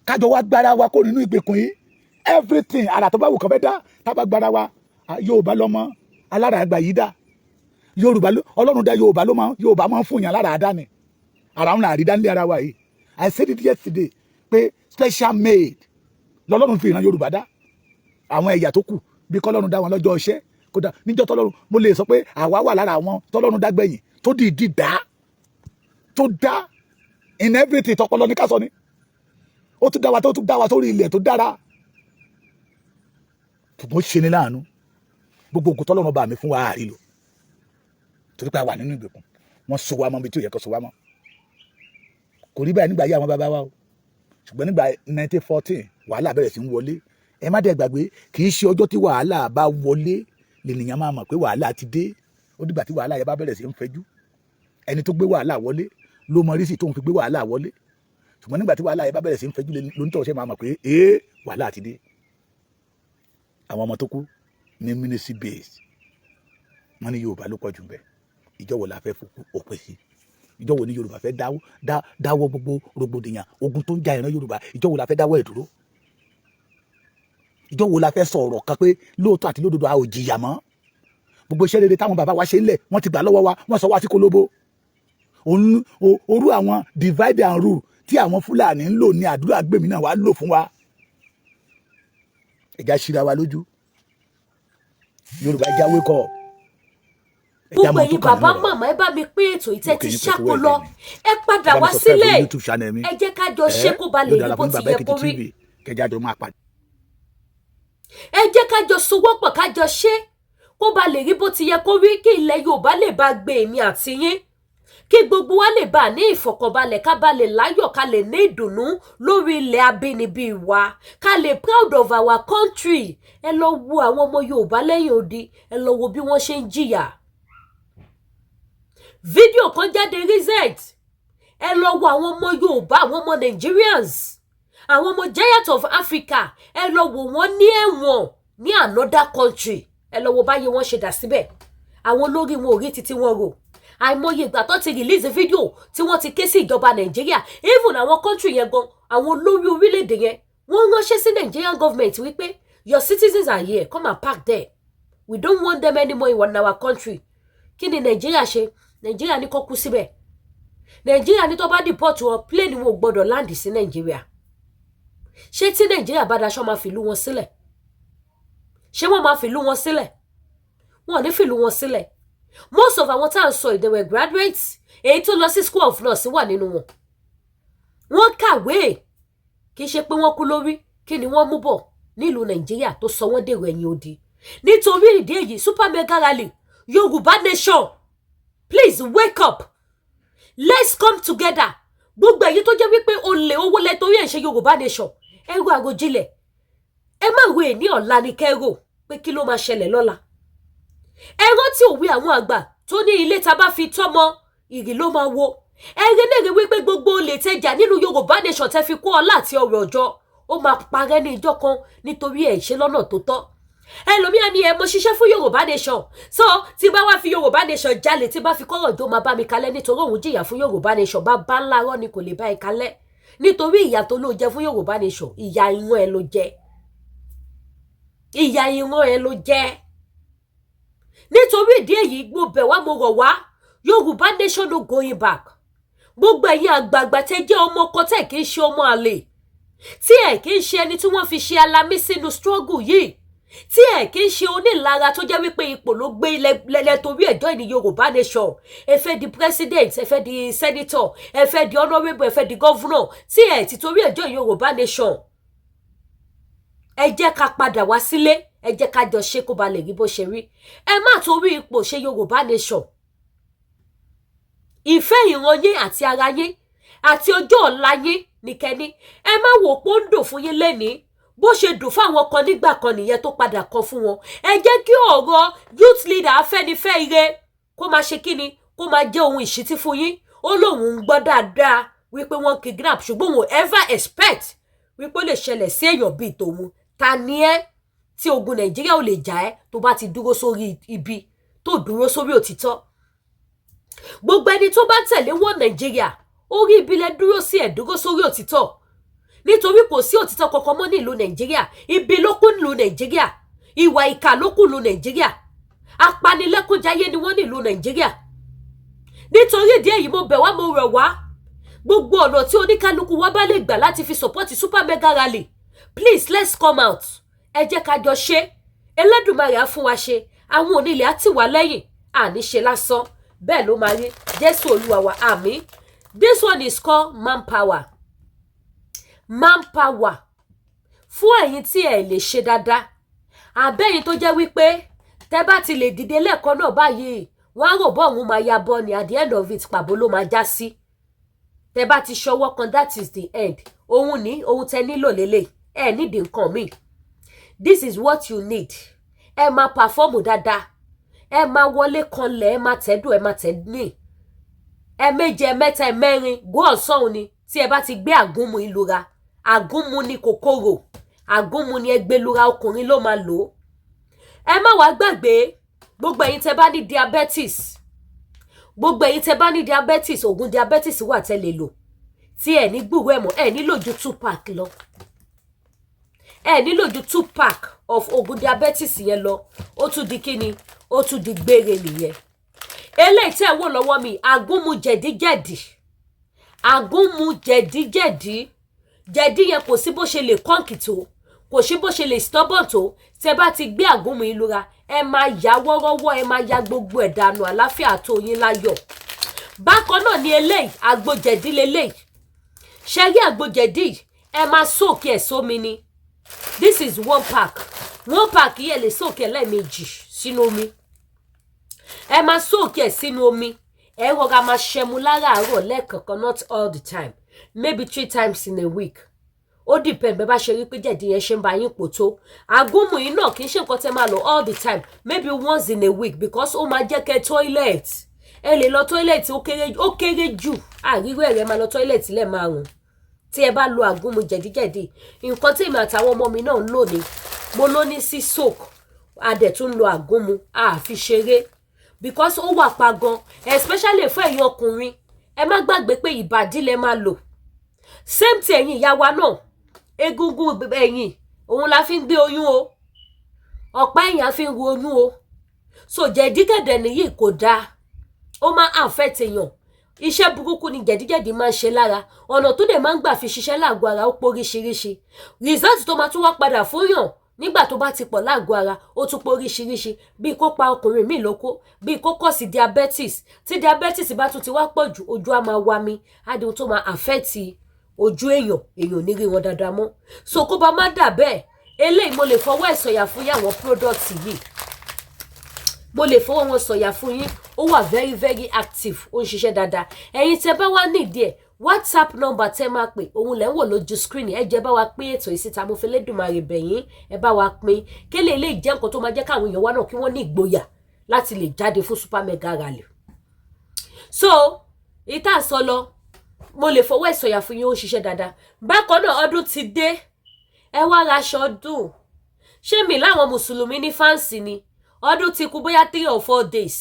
kájọ wá gbára wa kó nínú ìgbèkùn yìí. Everything, àrà tó bá wù kàn fẹ́ dá, tá a bá gbára wa. Yorùbá lọ́mọ alára àgbà yìí dá. Yorùbá, Ọlọ́run dá Yorùbá ló máa, Yorùbá máa ń fún yàn lára àdá ni. Ara ń àrídá nílé ara wa yìí. I said it yesterday pé special made lọ́lọ́run fi ìran Yorùbá dá. Àwọn ẹ̀yà tó kù, bí kọ́lọ́run dá wọn lọ́jọ́ iṣẹ́, kódà níjọ́ tọ́lọ́run, mo lè sọ pé àwa wà lára àwọn tọ́lọ́run dágbẹ̀yìn, tó dìídì dá, tó dá in everything. Tọpọlọ ní ká sọ ni, ó tún dá wa, tó tún dá wa sórí ilẹ̀ tó dára. Ṣùgbọ́n ṣe ni láàánú, gbogbo ògùn tọ́lọ́run bá mi fún wa, àrí lò, torí pé a wà nínú ìgbèkùn. Wọ́n so wa mọ́ ibi tí ò yẹ kó so wa mọ́. Kò rí báyìí nígbà yí àwọn bàbá wa o. Ṣùgbọ́n nígbà 1914, wàhálà bẹ̀rẹ̀ sí ń wọlé. Ẹ má dẹ̀ gbàgbé, kì í ṣe ọjọ́ tí wàhálà bá wọlé lènìyàn máa mọ̀ pé wàhálà ti dé. Ó dìgbà tí wàhálà yẹn bá bẹ̀rẹ̀ sí ń fẹjú. Ẹni tó gbé wàhálà wọlé ló mọ rísì tóun fi gbé wàhálà wọlé. Ṣùgbọ́n nígbà tí wàhálà yẹn bá bẹ̀rẹ̀ sí ń fẹjú, lóńtọ̀ ṣe máa mọ̀ pé ee, wàhálà ti dé. Àwọn ọmọ tó kú ní military base, wọ́n ní Yorùbá ló pọ̀ jù bẹ́ẹ̀. Ìjọ wo la fẹ́ fòkú òpin sí? Ìjọ wo ni Yorùbá fẹ́ dáwọ́ gbogbo rògbòdìyàn, ogun tó ń ja ìran Yorùbá? Ìjọ wo la fẹ́ dáwọ́ ẹ̀ dúró? Ìjọ wo la fẹ́ sọ̀rọ̀ kan pé lóòótọ́ àti lódodo, a ò jìyà mọ́? Gbogbo iṣẹ́ rere táwọn bàbá wa ṣe ń lẹ̀, wọ́n ti gbà lọ́wọ́ wa, wọ́n sọ wá sí kólóbó. Orú àwọn divide and rule tí àwọn Fúlàní ń lò ní àdúrà gbèmí náà wàá lò fún wa. Ẹ̀já ṣíra wa lójú. Yorùbá jáwé kọ. Gbogbo ẹ̀yin bàbá, màmá, ẹ bá mi pín ètò ìtẹ́ ti ṣàkó lọ. Ẹ padà wá sílẹ̀, ẹ jẹ́ ká jọ ṣe kó ba lè rí bó ti yẹ kó rí. Ẹ jẹ́ ká jọ sowọ́pọ̀, ká jọ ṣe kó ba lè rí bó ti yẹ kó rí, kí ilẹ̀ Yorùbá lè bá gbé èmi àti yín, kí gbogbo wa lè bá ní ìfọ̀kànbalẹ̀, ká bá lè láyọ̀, ká lè ní ìdùnnú lórí ilẹ̀ abínibí wa, ká lè proud of our country. Ẹ lọ wo àwọn ọmọ Yorùbá lẹ́yìn odi, ẹ lọ wo bí wọ́n ṣe ń jìyà. Fídíò kan jáde recent. Ẹ lọ wo àwọn ọmọ Yorùbá, àwọn ọmọ Nigerians, àwọn ọmọ giant of Africa, ẹ lọ wò wọ́n ní ẹ̀wọ̀n ní another country. Ẹ lọ wo báyìí wọ́n ṣe dà síbẹ̀. Àwọn olórí wọn ò rí títí wọn rò. Àìmọye ìgbà tó ti release fídíò tí wọ́n ti ké sí ìjọba Nàìjíríà, even àwọn country yẹn gan, àwọn olórí orílẹ̀-èdè yẹn, wọ́n ránṣẹ́ sí Nigerian government wípé your citizens are here, come and park there, we don't want them anymore in our country. Kí ni Nàìjíríà ṣe? Nàìjíríà ní kó kú síbẹ̀. Nàìjíríà ní tó bá deport wọn, plane wọn ò gbọdọ̀ land sí Nàìjíríà. Ṣé tí Nàìjíríà bá daṣọ, máa fìlú wọn sílẹ̀? Ṣé wọ́n máa fìlú wọn sílẹ̀? Wọn ò ní fìlú wọn sílẹ̀. Most of àwọn tá à ń sọ, they were graduates. Èyí tó lọ sí school of nurse wà nínú wọn. Wọ́n kàwé, kì í ṣe pé wọ́n kú lórí. Kí ni wọ́n mú bọ̀ nílùú Nàìjíríà tó sọ wọ́n dèrò ẹ̀yìn odi? Nítorí ìdí èyí, super mega rally, Yorùbá nation, please wake up, let's come together. Gbogbo èyí tó jẹ́ wípé olè owó lẹ torí ẹ̀ ń ṣe Yorùbá nation, ẹ ro àròjinlẹ̀. Ẹ má ro èní, ọ̀la ni kẹ́rò pé kí ló máa ṣẹlẹ̀ lọ́la. Ẹ rántí òwe àwọn àgbà tó ní ilé tá a bá fi tọ́mọ ìrì ló máa wo. Ẹ rí lérè wípé gbogbo olè tẹjà nínú Yorùbá nation, tẹ fi kó ọlá àti ọrọ̀ ọjọ́, Ó máa parẹ́ ní ìjọ kan nítorí ẹ̀ ṣe lọ́nà tó tọ́. Ẹlòmíà ni ẹ mo ṣiṣẹ́ fún Yorùbá Nation, so tí bá wá fi Yorùbá Nation jalè, tí bá fi kọ́rọ̀ jó, máa bá mi kalẹ̀ nítorí òun jìyà fún Yorùbá Nation. Bá bá ńlá rọ́ ni kò lè bá ẹ kalẹ̀, nítorí ìyà tó ló jẹ fún Yorùbá Nation, ìyà ìran ẹ ló jẹ, ìyà ìran ẹ ló jẹ. Nítorí ìdí èyí, mo bẹ̀ wá, mo rọ̀ wá, Yorùbá Nation, no going back. Gbogbo ẹ̀yin àgbààgbà tẹ́ jẹ́ ọmọ ọkọ, tẹ́ kì í ṣe ọmọ àlè, tí ẹ̀ kì í ṣe ẹni tí wọ́n fi ṣe alamí sínú struggle yìí, tí ẹ̀ kì í ṣe onílara tó jẹ́ wípé ipò ló gbé lẹ́lẹ́ torí ẹ̀jọ́ ìní Yorùbá Nation, ẹ fẹ́ di president, ẹ fẹ́ di senator, ẹ fẹ́ di honourable, ẹ fẹ́ di governor, tí ẹ̀ ti torí ẹ̀jọ́ Yorùbá Nation, ẹ jẹ́ ká padà wá sílé. Ẹ jẹ́ ká jọ ṣe kó ba lè rí bó ṣe rí. Ẹ má torí ipò ṣe Yorùbá Nation. Ìfẹ́ ìran yín àti ara yín àti ọjọ́ ọ̀la yín nìkẹ́ni. Ẹ má wò pé ó ń dùn fún yín lénìí. Bó ṣe dùn fáwọn kan nígbà kan nìyẹn tó padà kan fún wọn. Ẹ jẹ́ kí ọ̀rọ̀ youth leader Afẹ́nifẹ́re kó máa ṣe kíni, kó máa jẹ́ ohun ìṣítí fún yín. Ó lóun ń gbọ́ dáadáa wípé wọ́n kidnap, ṣùgbọ́n òun ever expect wípé ó lè ṣẹlẹ̀ sí èèyàn bíi tòun. Ta ni ẹ́ tí ogun Nàìjíríà ò lè jà ẹ́, tó bá ti dúró sórí ibi tó dúró sórí òtítọ́? Gbogbo ẹni tó bá tẹ̀lé wọn Nàìjíríà, orí ibi lẹ dúró sí, ẹ̀ dúró sórí òtítọ́, nítorí kò sí òtítọ́ kankan mọ́ nílùú Nàìjíríà. Ibi ló kún nílùú Nàìjíríà, ìwà ìkà ló kún nílùú Nàìjíríà, apanilẹ́kúnjayé ni wọ́n nílùú Nàìjíríà. Nítorí ìdí èyí, mo bẹ̀ wá, mo rọ̀ wá, gbogbo ọ̀nà tí oníkálukú wa bá lè gbà láti fi support super mega rally, please, let's come out. Ẹ jẹ́ ká jọ ṣe. Ẹlẹ́dùmarè á fún wa ṣe, àwọn onílẹ̀ á tì wá lẹ́yìn, àní ṣe lásán. Bẹ́ẹ̀ ló máa rí. Jésù Olúwa wa, àmín. This one is called manpower. Manpower fún ẹ̀yin tí ẹ lè ṣe dáadáa, àbẹ́yìn tó jẹ́ wípé tẹ́ bá ti lè dìde lẹ́ẹ̀kan náà báyìí, wọ́n á rò bọ́ òun máa ya bọ́ ni. At the end of it, pàbó ló máa já sí. Tẹ́ bá ti ṣọwọ́ kan, that is the end. Òun ní ohun tẹ́ nílò lélẹ̀, ẹ nídìí nǹkan míì. This is what you need. Ẹ máa perform dáadáa, ẹ máa wọlé kanlẹ̀, ẹ máa tẹ́dùn, ẹ máa tẹ́ ní ẹ méje, ẹ mẹ́ta, ẹ mẹ́rin, go ọ̀sán ni. Tí ẹ bá ti gbé àgúnmu ìlura, àgúnmu ni kòkòrò, àgúnmu ni ẹgbẹ́lura, ọkùnrin ló máa lò ó. Ẹ má wàá gbàgbé, gbogbo ẹ̀yin tẹ́ bá ní diabetes, gbogbo ẹ̀yin tẹ́ bá ní diabetes, oògùn diabetes wà tẹ́ lè lò tí ẹ ní gbúrò ẹ̀ mọ́. Ẹ nílò ju two pack lọ, ẹ nílò ju two pack of oògùn diabetes yẹn lọ. Ó tún di kíni, ó tún di gbére nìyẹn. Eléyìí tẹ́ ẹ wò lọ́wọ́ mi, àgúnmu jẹ̀díjẹ̀dí, àgúnmu jẹ̀díjẹ̀dí. Jẹ̀dí yẹn, kò sí bó ṣe lè kọ́ǹkì tó, kò sí bó ṣe lè stubborn tó, tẹ́ bá ti gbé àgúnmu ìlura, ẹ máa yà wọ́rọ́wọ́, ẹ máa ya gbogbo ẹ̀ dànù. Àláfíà tó yín láyọ̀. Bákan náà ni eléyìí, àgbo jẹ̀dí leléyìí. Ṣe rí àgbo jẹ̀dí, ẹ máa soak ẹ̀ sómi ni. This is one pack. One pack yìí, ẹ lè soak ẹ̀ lẹ́ẹ̀mejì sínú omi. Ẹ máa soak ẹ̀ sínú omi, ẹ rọra máa ṣẹmu láràárọ̀ lẹ́ẹ̀kọ̀ọ̀kan, not all the time, maybe three times in a week. Ó depend bẹ́ẹ̀ bá ṣe rí pé jẹ̀dí yẹn ṣe ń ba yín pò tó. Àgúnmu yìí náà kì í ṣe nǹkan tẹ́ máa lò all the time, maybe once in a week, because ó máa jẹ́ kẹ́ toilet, ẹ lè lọ toilet ó kéré jù, àríwó ẹ̀rẹ́ máa lọ toilet lẹ́ẹ̀márùn tí ẹ bá lo àgúnmu jẹ̀díjẹ̀dí. Nǹkan tí èmi àtàwọn ọmọ mi náà ń lò ní mo ló ní sí soak, a dẹ̀ tún lo àgúnmu, a fi ṣeré, because ó wà pa gan, especially fún ẹ̀yin ọkùnrin. Ẹ má gbàgbé pé ìbàdí lẹ máa lò. Same thing, ẹ̀yin ìyá wa náà, egungun ẹ̀yìn òun la fi ń gbé oyún o, ọ̀pá ẹ̀yìn á fi ń ru oyún o. So jẹ̀dígẹ̀dẹ̀ nìyí, kò dáa, ó máa affect èèyàn. Iṣẹ́ burúkú ni jẹ̀díjẹ̀dí máa ń ṣe lára. Ọ̀nà tó dẹ̀ máa ń gbà fi ṣiṣẹ́ lágọ̀ọ́ ara, ó póríṣiríṣi. Result tó máa tún wá padà fún yàn nígbà tó bá ti pọ̀ lágọ̀ọ́ ara, ó tún póríṣiríṣi, bíi kó pa ọkùnrin míì lóko, bíi kó kọ̀ sí diabetes. Tí diabetes bá tún ti wá pọ̀ jù, ojú á máa wá mi, á di ohun tó máa affect ojú èèyàn, èèyàn ò ní rí wọn dáadáa mọ́. So kó bá má dà bẹ́ẹ̀, eléyìí, mo lè fọwọ́ ẹ̀ sọ̀yà fún yín. Àwọn product yìí, mo lè fọwọ́ wọn sọ̀yà fún yín. Ó wà very very active, ó ń ṣiṣẹ́ dáadáa. Ẹ̀yin tẹ́ bá wá nídìí ẹ̀, WhatsApp number tẹ́ máa pè, òun lẹ́ ń wò lójú screen. Ẹ jẹ́ bá wa pín ètò yìí síta. Mo fi Lédùmarè bẹ̀ yín, ẹ bá wa pín kélé. Lè jẹ́ nǹkan tó máa jẹ́ káwọn èèyàn wá náà kí wọ́n ní ìgboyà láti lè jáde fún super mega rally. So ìta sọ lọ, mo lè fọwọ́ ẹ̀ sọ̀yà fún yín, ó ń ṣiṣẹ́ dáadáa. Bákan náà, ọdún ti dé. Ẹ wá raṣọ ọdún. Ṣé mi láwọn mùsùlùmí ní fans ni? Ọdún ti kù bóyá 3 or 4 days,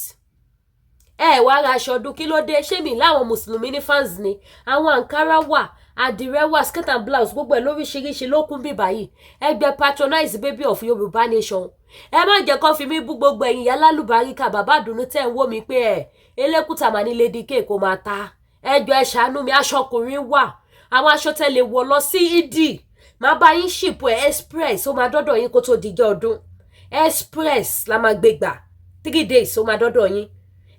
ẹ wá raṣọ ọdún. Kí ló dé? Ṣé mi láwọn mùsùlùmí ní fans ni? Àwọn àǹkárá wà, àdìrẹ wà, skirt and blouse, gbogbo ẹ̀ lóríṣiríṣi ló kún bí báyìí. Ẹgbẹ́ patronize Baby of Yorùbá Nation. Ẹ má jẹ́ kó fi mí bú gbogbo ẹ̀yin ìyá lálùbáríkà, bàbá àdùnnú tẹ̀ ń wò mí pé ẹ̀ elékùtà mà ní Lady K kò máa ta. Ẹjọ́, ẹ ṣàánú mi. Aṣọ ọkùnrin wà, àwọn aṣọ tẹ́ lè wọ̀ lọ sí ìdí. Máa bá yín ship ẹ̀ express, ó máa dọ́dọ̀ yín kó tó dijọ́ ọdún. Express la máa gbé gbà, 3 days ó máa dọ́dọ̀ yín.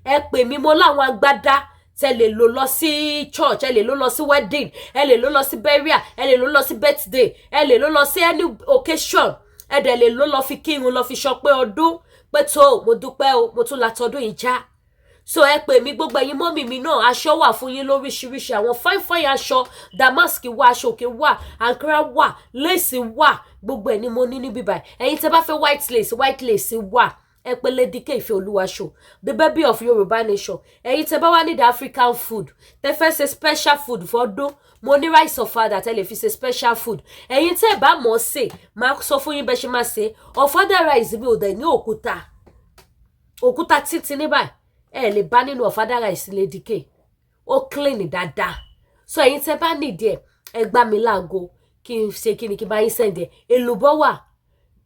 Ẹ pè mí. Mo láwọn agbádá tẹ lè lò lọ sí church, ẹ lè lò lọ sí wedding, ẹ lè lò lọ sí burial, ẹ lè lò lọ sí birthday, ẹ lè lò lọ sí any occasion. Ẹ dẹ̀ lè lò lọ fi kírun, lọ fi ṣọpẹ́ ọdún pé tó mo dúpẹ́ o, mo tún la tọdún yìí já. So ẹ pè mí. Gbogbo ẹ̀yin mummy mi náà, aṣọ wà fún yín lóríṣiríṣi, àwọn fine fine aṣọ. Damask wà, aṣọ òkè wà, ankara wà, lace wà, gbogbo ẹ̀ ni mo ní níbí báyìí. Ẹ̀yin tẹ́ bá fẹ́ white lace, white lace wà. Ẹ pè Lady K Ìfẹ́ Olúwaṣọ, the Baby of Yorùbá Nation. Ẹ̀yin tẹ́ bá wá need African food, tẹ́ fẹ́ ṣe special food fọ́dún, mo ní rice ọ̀fadà tẹ́ lè fi ṣe special food. Ẹ̀yin tẹ́ bá mọ̀ ọ́ sè, máa sọ fún yín bẹ́ẹ̀ ṣe máa ṣe ọ̀fadà rice. Mi ò dẹ̀ ní òkúta, òkúta títí ní báyìí ẹ lè bá nínú ọ̀fadà rice Lady K. Ó clean dáadáa. So ẹ̀yin tẹ́ bá nídìí ẹ̀, ẹ gbá mi láago kí n ṣe kí ni kí n bá yín send ẹ̀. Èlùbọ́ wà,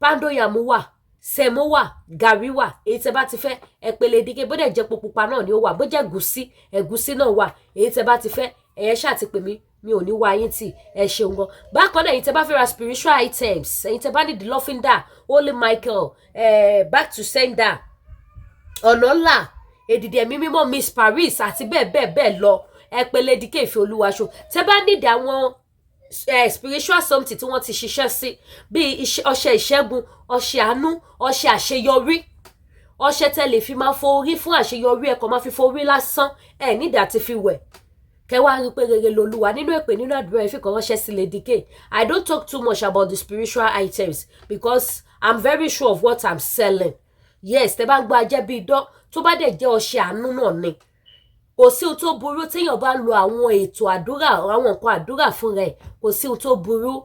poundo yam wà, semo wà, gàrí wà. Èyí tẹ́ bá ti fẹ́, ẹ pè Lady K. Bó dẹ̀ jẹ́ pupa náà ni ó wà, bó jẹ́ gùsí, ẹ̀gúsí náà wà. Èyí tẹ́ bá ti fẹ́, ẹ̀yẹ ṣáà ti pè mí, mi ò ní wá yín tì. Ẹ ṣeun gan. Bákan náà, ẹ̀yin tẹ́ bá fẹ́ ra spiritual items, ẹ̀yin tẹ́ bá ní the lọ́fíńdà, Holy Michael, back to sender, ọ̀nà ńlá, èdìdì ẹ̀mí mímọ́, Miss Paris àti bẹ́ẹ̀ bẹ́ẹ̀ bẹ́ẹ̀ lọ, ẹ pè Lady K Ìfẹ́ Olúwaṣọ. Tẹ́ bá nídìí àwọn spiritual something tí wọ́n ti ṣiṣẹ́ sí, bíi ọṣẹ ìṣẹ́gun, ọṣẹ àánú, ọṣẹ àṣeyọrí, ọṣẹ tẹ́ lè fi máa fọ orí fún àṣeyọrí, ẹ kàn máa fi fọ orí lásán, ẹ nídàá ti fi wẹ̀, kẹwàá rí pé rere lolúwa nínú èpè, nínú àdúrà, ẹ fi kàn ránṣẹ́ sí Lady K. I don't talk too much about the spiritual items because I'm very sure of what I'm selling. Yes, tẹ́ bá ń gbọ́ ajẹ́ bíi idán, tó bá dẹ̀ jẹ́ ọṣẹ àánú náà ni, kò sí ohun tó burú téèyàn bá ń lo àwọn ètò àdúrà, àwọn nǹkan àdúrà fún rẹ̀. Kò sí ohun tó burú.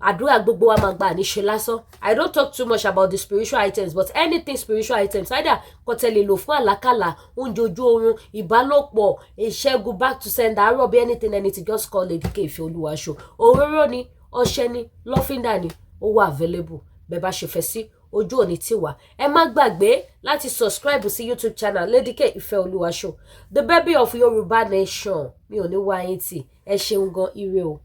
Àdúrà gbogbo wa máa gbà níṣe lásán. I don't talk too much about the spiritual items, but anything spiritual items, either kò tẹ̀lé lò fún àlákàlà, oúnjẹ ojú oorun, ìbálòpọ̀, ìṣẹ́gun, back to sender, àárọ̀ bí anything anything, just call Lady K Ìfẹ́ Olúwaṣọ. Òróró ni, ọṣẹ ni, lọ́fíńdà ni, ó wà available bẹ́ẹ̀ bá ṣe fẹ́ sí. Ojú òní tí wà. Ẹ má gbàgbé láti subscribe sí YouTube channel Lady K Ìfẹ́ Olúwaṣọ, the Baby of Yorùbá Nation. Mi ò ní wá yín tì. Ẹ ṣeun gan. Ire o.